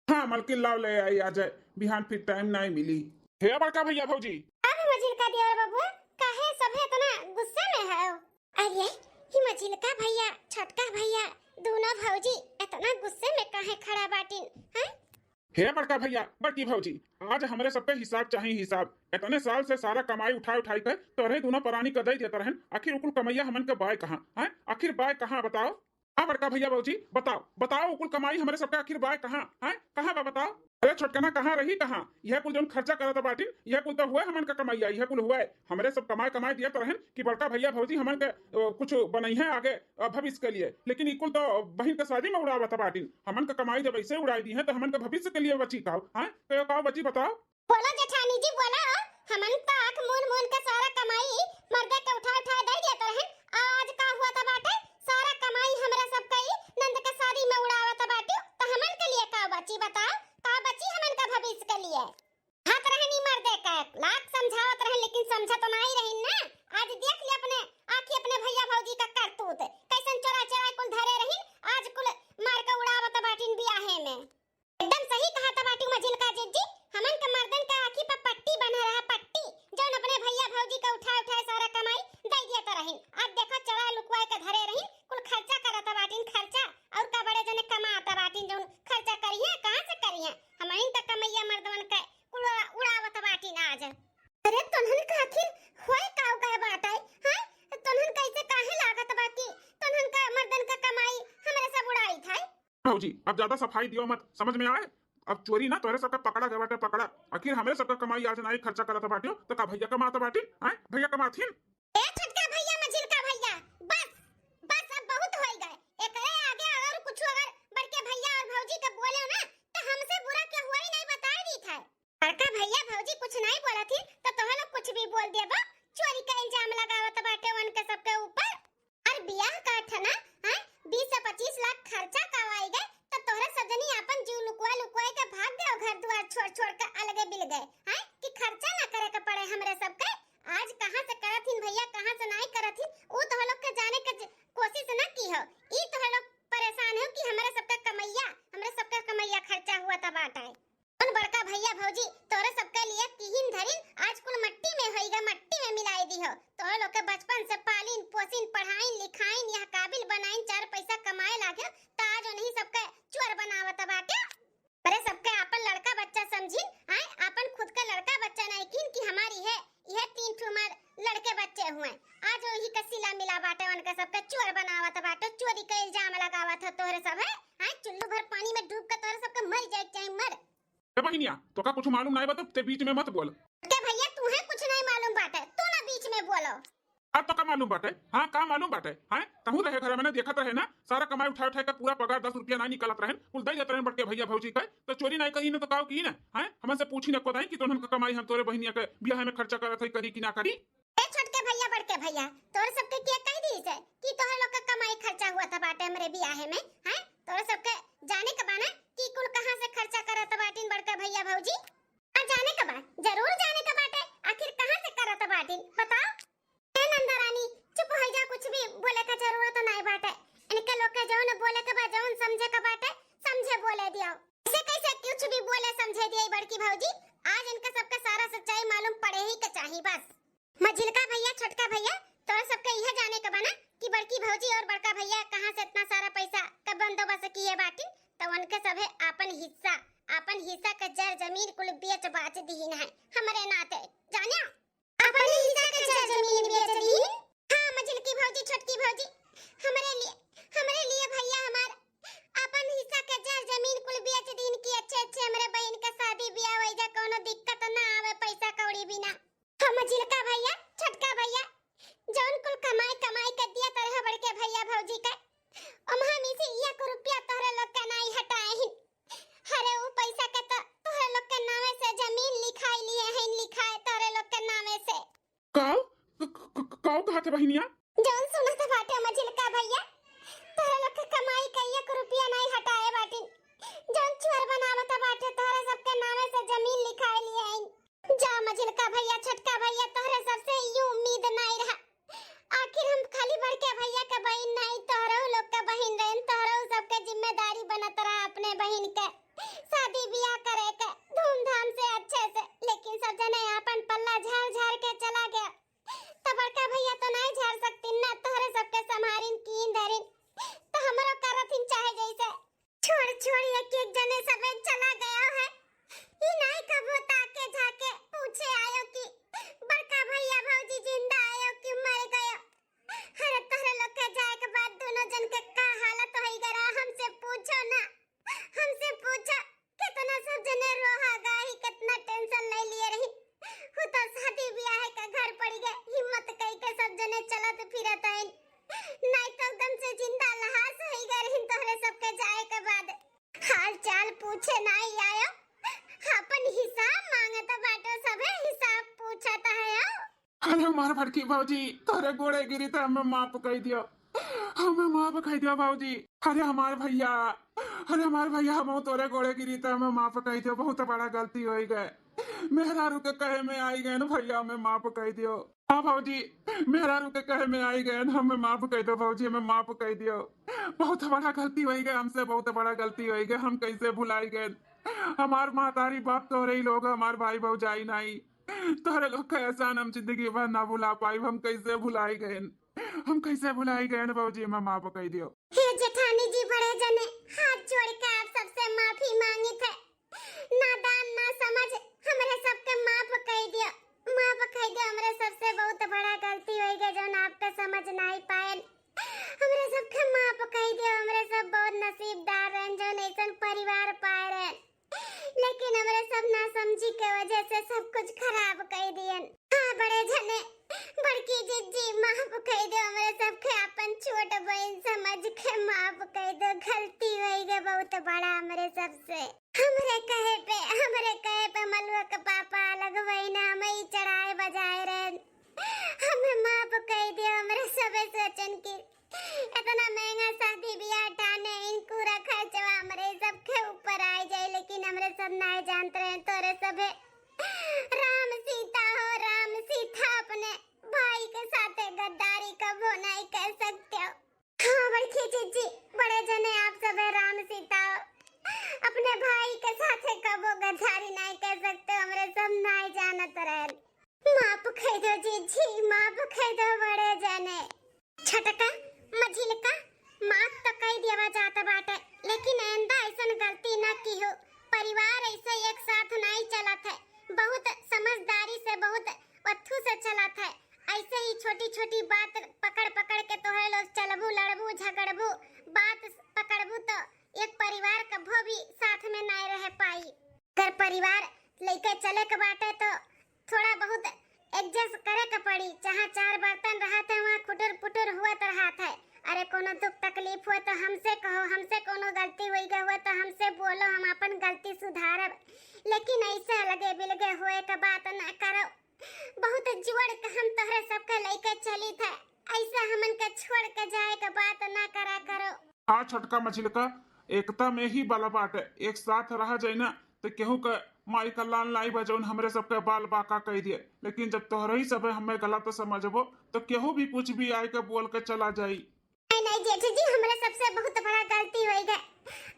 हाँ मलकिन, लाओ ले आई, आ जाए, बिहान फिर टाइम नहीं मिली। हे बड़का भैया भौजी। अब मझिलका देवर बबुआ, काहे सभे इतना गुस्सा में है? अरे, ई मझिलका भैया, छोटका भैया, दोनों भौजी इतना गुस्से में काहे खड़ा बाटिन, हैं? हे बड़का भैया, बड़की भौजी, आज हमरे सबके हिसाब चाही, हिसाब। इतने साल से सारा कमाई उठाए उठाए के तोहरे दोनों परानी के दे देत रहन, आखिर उ कुल कमैया हमन के बाय कहाँ, हैं? आखिर बाय कहाँ, बताओ? हाँ बड़का भैया भौजी, बताओ, बताओ, उ कुल कमाई हमरे सबके आखिर बाय कहाँ, हैं? कहाँ बा, बताओ? अरे छोटकना, कहाँ रही, कहाँ? यह कुल जौन खर्चा करत बाटिन, यह कुल तो हुए हमन का कमैया, यह कुल हुए। हमरे सब कमाए कमाए दियत रहन कि बड़का भैया भौजी हमन के, अ, कुछ बनइहे आगे, अ, भविष्य के लिए, लेकिन ई कुल तो बहिन के शादी में उड़ावत बाटिन। हमन के कमाई जब ऐसे उड़ाई दिहे तो हमन के भविष्य के लिए बची का, हैं? तो का बची, बताओ? बोलो जेठानी जी, बोलो। हमन तो आँख मून मून के सारा कमाई मर्दे के उठा उठा दे देत रहन, आज का हुआ त बाटे, सारा कमाई हमरा सब कई नंद के शादी में उड़ावत बाटिउ, त हमन के लिए का बची, बताओ? का बची हमन का भविष्य के लिए? हाथ रहनी मर्दे के, लाख समझावत रहन, लेकिन समझत तो नाई रहिन ना। आज देख ले अपने आँखी अपने भैया भौजी का करतूत, कैसन चोरा चोरा कुल धरे रहिन, आज कुल मार के उड़ावत बाटिन बियाहे में। एकदम सही कहा त बाटिउ मझिलका जिज्जी, हमन के मर्दन के आँखी पर पट्टी बंधा रहा, पट्टी, जौन अपने भैया भौजी का उठाए उठाए सारा कमाई दे दियत रहिन। आज देखो चोरा लुकवाए के धरे रहिन, कुल खर्चा करत बाटिन, खर्चा, और का बड़े जने कमात बाटिन, जौन खर्चा करिहे, कहाँ से करिहे? हमहिन त कमैया मर्दवन के कुल उड़ा-, उड़ावत बाटिन आज। अरे तोन्हन का आखिर होए का गए बाटे, हैं? तोन्हन कैसे काहे लागत बा कि तोन्हन का मर्दन का कमाई हमरे सब उड़ाई था? भौजी, अब ज्यादा सफाई दियो मत, समझ में आए? अब चोरी ना तोहरे सबका पकड़ा गए बाटे, पकड़ा। आखिर हमरे सबका कमाई आज नाई खर्चा करत बाटियो, तो का भैया कमात बाटिन? हैं? भैया कमाथिन? ए छोटका भैया, मझिलका भैया, बस, बस अब बहुत होई गए। एकरे आगे अगर कुछ अगर बड़के भैया और भौजी के बोले ना, तो हमसे बुरा के हुआ ही नहीं, बताए दी था। बड़का भैया भौजी कुछ नहीं बोलत ही, तो तोह लोग कुछ भी बोल देबो। चोरी का इल्जाम लगावत बाटे उनके सबके ऊपर। और बियाह का ठना, हाँ, बीस से पच्चीस लाख खर्चा का आई गए, तो तोहरा सब जनी आपन जीव लुकवा लुकवाए के भाग गए, घर दुआर छोड़ छोड़ के अलगे बिल गए, हाँ, कि खर्चा ना करे के पड़े हमरे सबके। आज कहाँ से करत हिन भैया, कहाँ से नहीं करत हिन, ऊ तोह लोग के जाने के ज-, कोशिश ना की हो। ई तोह लोग परेशान हो कि हमरे सबके कमैया, हमरे सबके कमैया खर्चा हुआ त बाटे। कौन बड़का भैया भौजी तोरे सबके लिए किहिन धरिन, आज कुल मट्टी में होइगा, मट्टी में मिलाई दी हो। तोरे लोग के बचपन से पालिन पोसिन, पढ़ाइन लिखाइन, यह काबिल बनाइन, चार पैसा कमाए लागे, त आज उन्हीं सबके चोर बनावत बाटे। अरे सबके आपन लड़का बच्चा समझिन, आए आपन खुद के लड़का बच्चा नहीं किन कि हमारी है, यह तीन ठो हमार लड़के बच्चे हुए, आज वही का सिला मिला बाटे, उनका सबके चोर बनावत बाटे, चोरी का इल्जाम लगावत हो तोहरे सब है, आए चुल्लू भर पानी में डूब के तोहरे सबके मर जाए के चाहे मर। ए बहिनिया, तोका कुछ मालूम नाई बा, तो ते बीच में मत बोल। के भैया, तू है कुछ नहीं मालूम बाटे, तू ना बीच में बोलो। अब तोका मालूम बाटे? हाँ, का मालूम बाटे? हाँ, तहूँ रहे घर में ना, देखत रहे ना, सारा कमाई उठा उठा के पूरा पगार दस रुपया ना निकलत रहन, कुल दे देत रहन बड़के भैया भौजी के, तो चोरी नहीं कही ना तो काव की ना, हाँ, हमन से पूछी ना कोदाई कि तोहन का कमाई हम तोरे बहिनिया के बियाह में खर्चा करत है, करी कि ना करी? ए छोटके भैया, बड़के भैया, तोर सबके के कह दी से कि तोहर लोग का कमाई खर्चा हुआ था बाटे हमरे बियाहे में, हैं? तोर सबके जाने के बा ना कि कुल कहाँ से खर्चा करत बाटिन बड़का भैया भौजी? आ जाने के बा, जरूर जाने के बाटे, आखिर कहाँ से करत बाटिन, बताओ। ए नंदा रानी, चुप हो जा, कुछ भी बोले का जरूरत नहीं बाटे। इनके लोग के जौन बोले के बा, जौन समझे के बाटे, समझे बोले दियो। ऐसे कैसे कुछ भी बोले समझे दिए बड़की भौजी? आज इनका सबका सारा सच्चाई मालूम पड़े ही के चाही बस। मझिलका भैया, छोटका भैया, तोर सबके यह जाने के बा ना कि बड़की भौजी और बड़का भैया कहाँ से इतना सारा पैसा का बंदोबस्त किए बाटिन, तो उनके सभे आपन हिस्सा, आपन हिस्सा के जर जमीन कुल बेच बाच दीन है हमरे नाते, जानिया? आपन हिस्सा के जर जमीन बेच दीन? हाँ, मझिलकी भौजी, छोटकी भौजी, हमरे लिए, हमरे लिए भैया हमार आपन हिस्सा के जर जमीन कुल बेच दीन की अच्छे अच्छे हमरे बहिन के शादी बियाह होइ जा, कोनो दिक्कत ना आवे पैसा कौड़ी बिना। हम मझिलका भैया, छोटका भैया, जौन कुल कमाई कमाई के दिया तरह बड़के भैया भौजी के, ओमहा में से एक रुपया तोहरे लोग के नाई हटाए हिन। अरे उ पैसा के तो तोहरे लोग के नामे से जमीन लिखाई लिए हैं, लिखाए तोहरे लोग के नामे से। काव? क-, क-, क-, काव कहत है बहिनिया? जौन सुनत बाटे मझिलका भैया, तोहरे लोग के कमाई के एक रुपया नाई हटाए बाटिन। जौन चोर बनावत बाटे, तोहरे सबके नामे से जमीन लिखाए लिए हैं। जा मझिलका भैया, छोटका भैया, तोहरे सबसे ई उम्मीद नाई रहा। आखिर हम खाली बड़के भैया के बहिन नाई, तोहरो लोग के बहिन रहन, तोहरो सबके जिम्मेदारी बनत रहा अपने बहिन के शादी बियाह करे के धूमधाम से, अच्छे से, लेकिन सब जने आपन पल्ला झाड़ झाड़ के चला गया। त बड़का भैया तो नाई झाड़ सकतीन ना, तोहरे सबके संभारिन कीन धरिन। त हमरो करत एक एक जने सबे चला गयो है। ई नाई कबो ताके झाके पूछे आयो कि बड़का भैया भौजी जिंदा आयो कि मर गयो। अरे तोहरे लोग के जाए के बाद दोनों जन के का हालत होई गरा, हमसे पूछो ना, हमसे पूछो। कितना सब जने रोहा गाही, कितना tension ले लिए रही। हु तो शादी ब्याह का घर पड़ गए, हिम्मत कई के सब जने चलत फिरत हैं, नहीं तो एकदम से जिंदा लहास होई गए रही तोहरे सबके जाए के बाद। हाल चाल पूछे नाई आयो, अपन हिसाब मांगत बाटो, सभे हिसाब पूछत है। अरे हमार बड़की भौजी, तोहरे गोड़े गिरी त हमें माफ कई दियो, हमें माफ कई दियो भौजी। अरे हमार भैया, अरे हमार भैया, हम तोहरे गोड़े गिरी त हमें माफ कई दियो, बहुत बड़ा गलती होई गए। मेहरारू के कहे में आई गए ना भैया, हमें माफ कई दियो। हाँ भौजी, मेहरारू के कहे में आई गए ना, हमें माफ कई दियो भौजी, हमें माफ कई दियो। बहुत बड़ा गलती होई गए हमसे, बहुत बड़ा गलती होई गए, हम कैसे भुलाई गए। हमार महतारी बाप तोहरे ही लोग, हमार भाई भौजाई नाई। तोहरे लोग का एहसान हम जिंदगी भर ना भुला पाइब। हम कैसे भुलाई गए, हम कैसे भुलाई गए भौजी, हमें माफ कई दियो। हे जेठानी जी, बड़े जने, हाथ जोड़ के आप सबसे माफी मांगी थे। नादान ना समझ, हमरे सबके माफ कई दियो, माफ कई दियो। हमरे सबसे बहुत बड़ा गलती होई गए, जौन आपके समझ नाई पाएन। हमरे सबके माफ कई दियो, हमरे सब बहुत नसीबदार रहन, जौन ऐसन परिवार पाए रहन। लेकिन हमरे सब नासमझी के वजह से सब कुछ खराब कई दियन। हाँ बड़े जने, बड़की जिज्जी, माफ कई दियो, हमरे सबके अपन छोट बहन समझ के माफ कई दियो। गलती होई गए बहुत बड़ा हमरे सबसे। हमरे कहे पे, हमरे कहे पे मलुआ के पापा अलग वही ना, हम ही चढ़ाए बजाए रहे। हमें माफ कई दियो, हमरे सबे सोचन की इतना महंगा शादी ब्याह ठाने, इनकूरा खर्चवा हमरे सबके ऊपर आ जाए, लेकिन हमरे सब नाय जानत रहे। तोरे सभे राम सीता हो, राम सीता, अपने भाई के साथे गद्दारी कबो नाय कर सकते हो। हाँ बड़की जिज्जी, बड़े जने, आप सभे राम सीता हो, अपने भाई के साथे कबो गद्दारी नाय कर सकते हो, हमरे सब नाय जानत रहे। माफ कई दो जिज्जी, माफ कई दो बड़े जने। छोटका, मझिलका, माफ तो कई देवा जात बाटे, लेकिन आइंदा ऐसन गलती ना किहो। परिवार ऐसे एक साथ नाई चलत है, बहुत समझदारी से, बहुत अथू से चलत है। ऐसे ही छोटी छोटी बात पकड़ पकड़ के तोहरे लोग चलबू, लड़बू, झगड़बू, बात पकड़बू तो एक परिवार कभो भी साथ में नाई रह पाई। अगर परिवार लेके चले के बाटे तो थोड़ा बहुत adjust करे के पड़ी। जहाँ चार बर्तन रहत है, वहाँ खुटुर पुटुर हुआ तो रहत है। अरे कोनो दुख तकलीफ हुआ तो हमसे कहो, हमसे कोनो गलती होई गए हुआ तो हमसे बोलो, हम अपन गलती सुधारब। लेकिन ऐसे अलगे बिलगे हुए के बात ना करो। बहुत जोड़ के हम तोहरे सबके लेके चली थे, ऐसे हमन के छोड़ के जाए के बात ना करा करो। हाँ छोटका मझिलका, एकता में ही बल बाटे, एक साथ रह जाए ना तो केहू के माई का लाल नाई बा जौन हमरे सबके बाल बाका कई दिए, लेकिन जब तोहरे ही सबे हमें गलत समझबो तो केहू भी कुछ भी आए के बोल के चला जाई। नहीं नहीं जेठ जी, हमरे सबसे बहुत बड़ा गलती होई गए।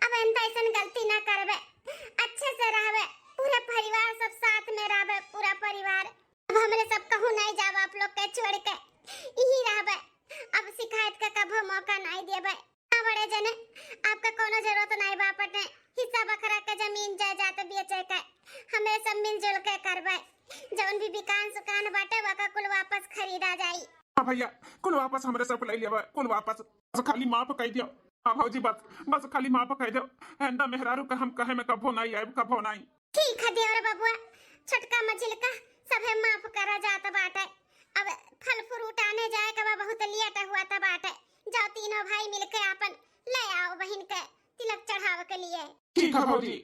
अब आइंदा ऐसन गलती ना करबे, अच्छे से रहबे, पूरा परिवार सब साथ में रहबे, पूरा परिवार। अब हमरे सब कहूँ नहीं जाब आप लोग के छोड़ के, यही रहबे। अब शिकायत का कभो मौका नहीं देबे। हाँ बड़े जने, आपका कोनो जरूरत नहीं बा अपने हिस्सा बखरा के जमीन जायदाद बेचे के, हमरे सब मिलजुल के करबे। जौन भी बिकान सुकान बाटे, वका कुल वापस खरीदा जाई। हाँ भैया, कुल वापस हमरे सब ले लेबे, कुल वापस। बस खाली माफ कई दियो। हाँ भौजी, बस, बस खाली माफ कई दियो। आइंदा मेहरारू का हम कहे में कभो नहीं आइब, कभो नहीं। ठीक है देवर बबुआ, छोटका मझिलका सभे माफ करा जात बाटे। अब फल फ्रूट आने जाए के बा, बहुत लेट हुआ त बाटे। जाओ तीनों भाई मिलके आपन ले आओ बहिन के तिलक चढ़ावे के लिए। ठीक है भौजी।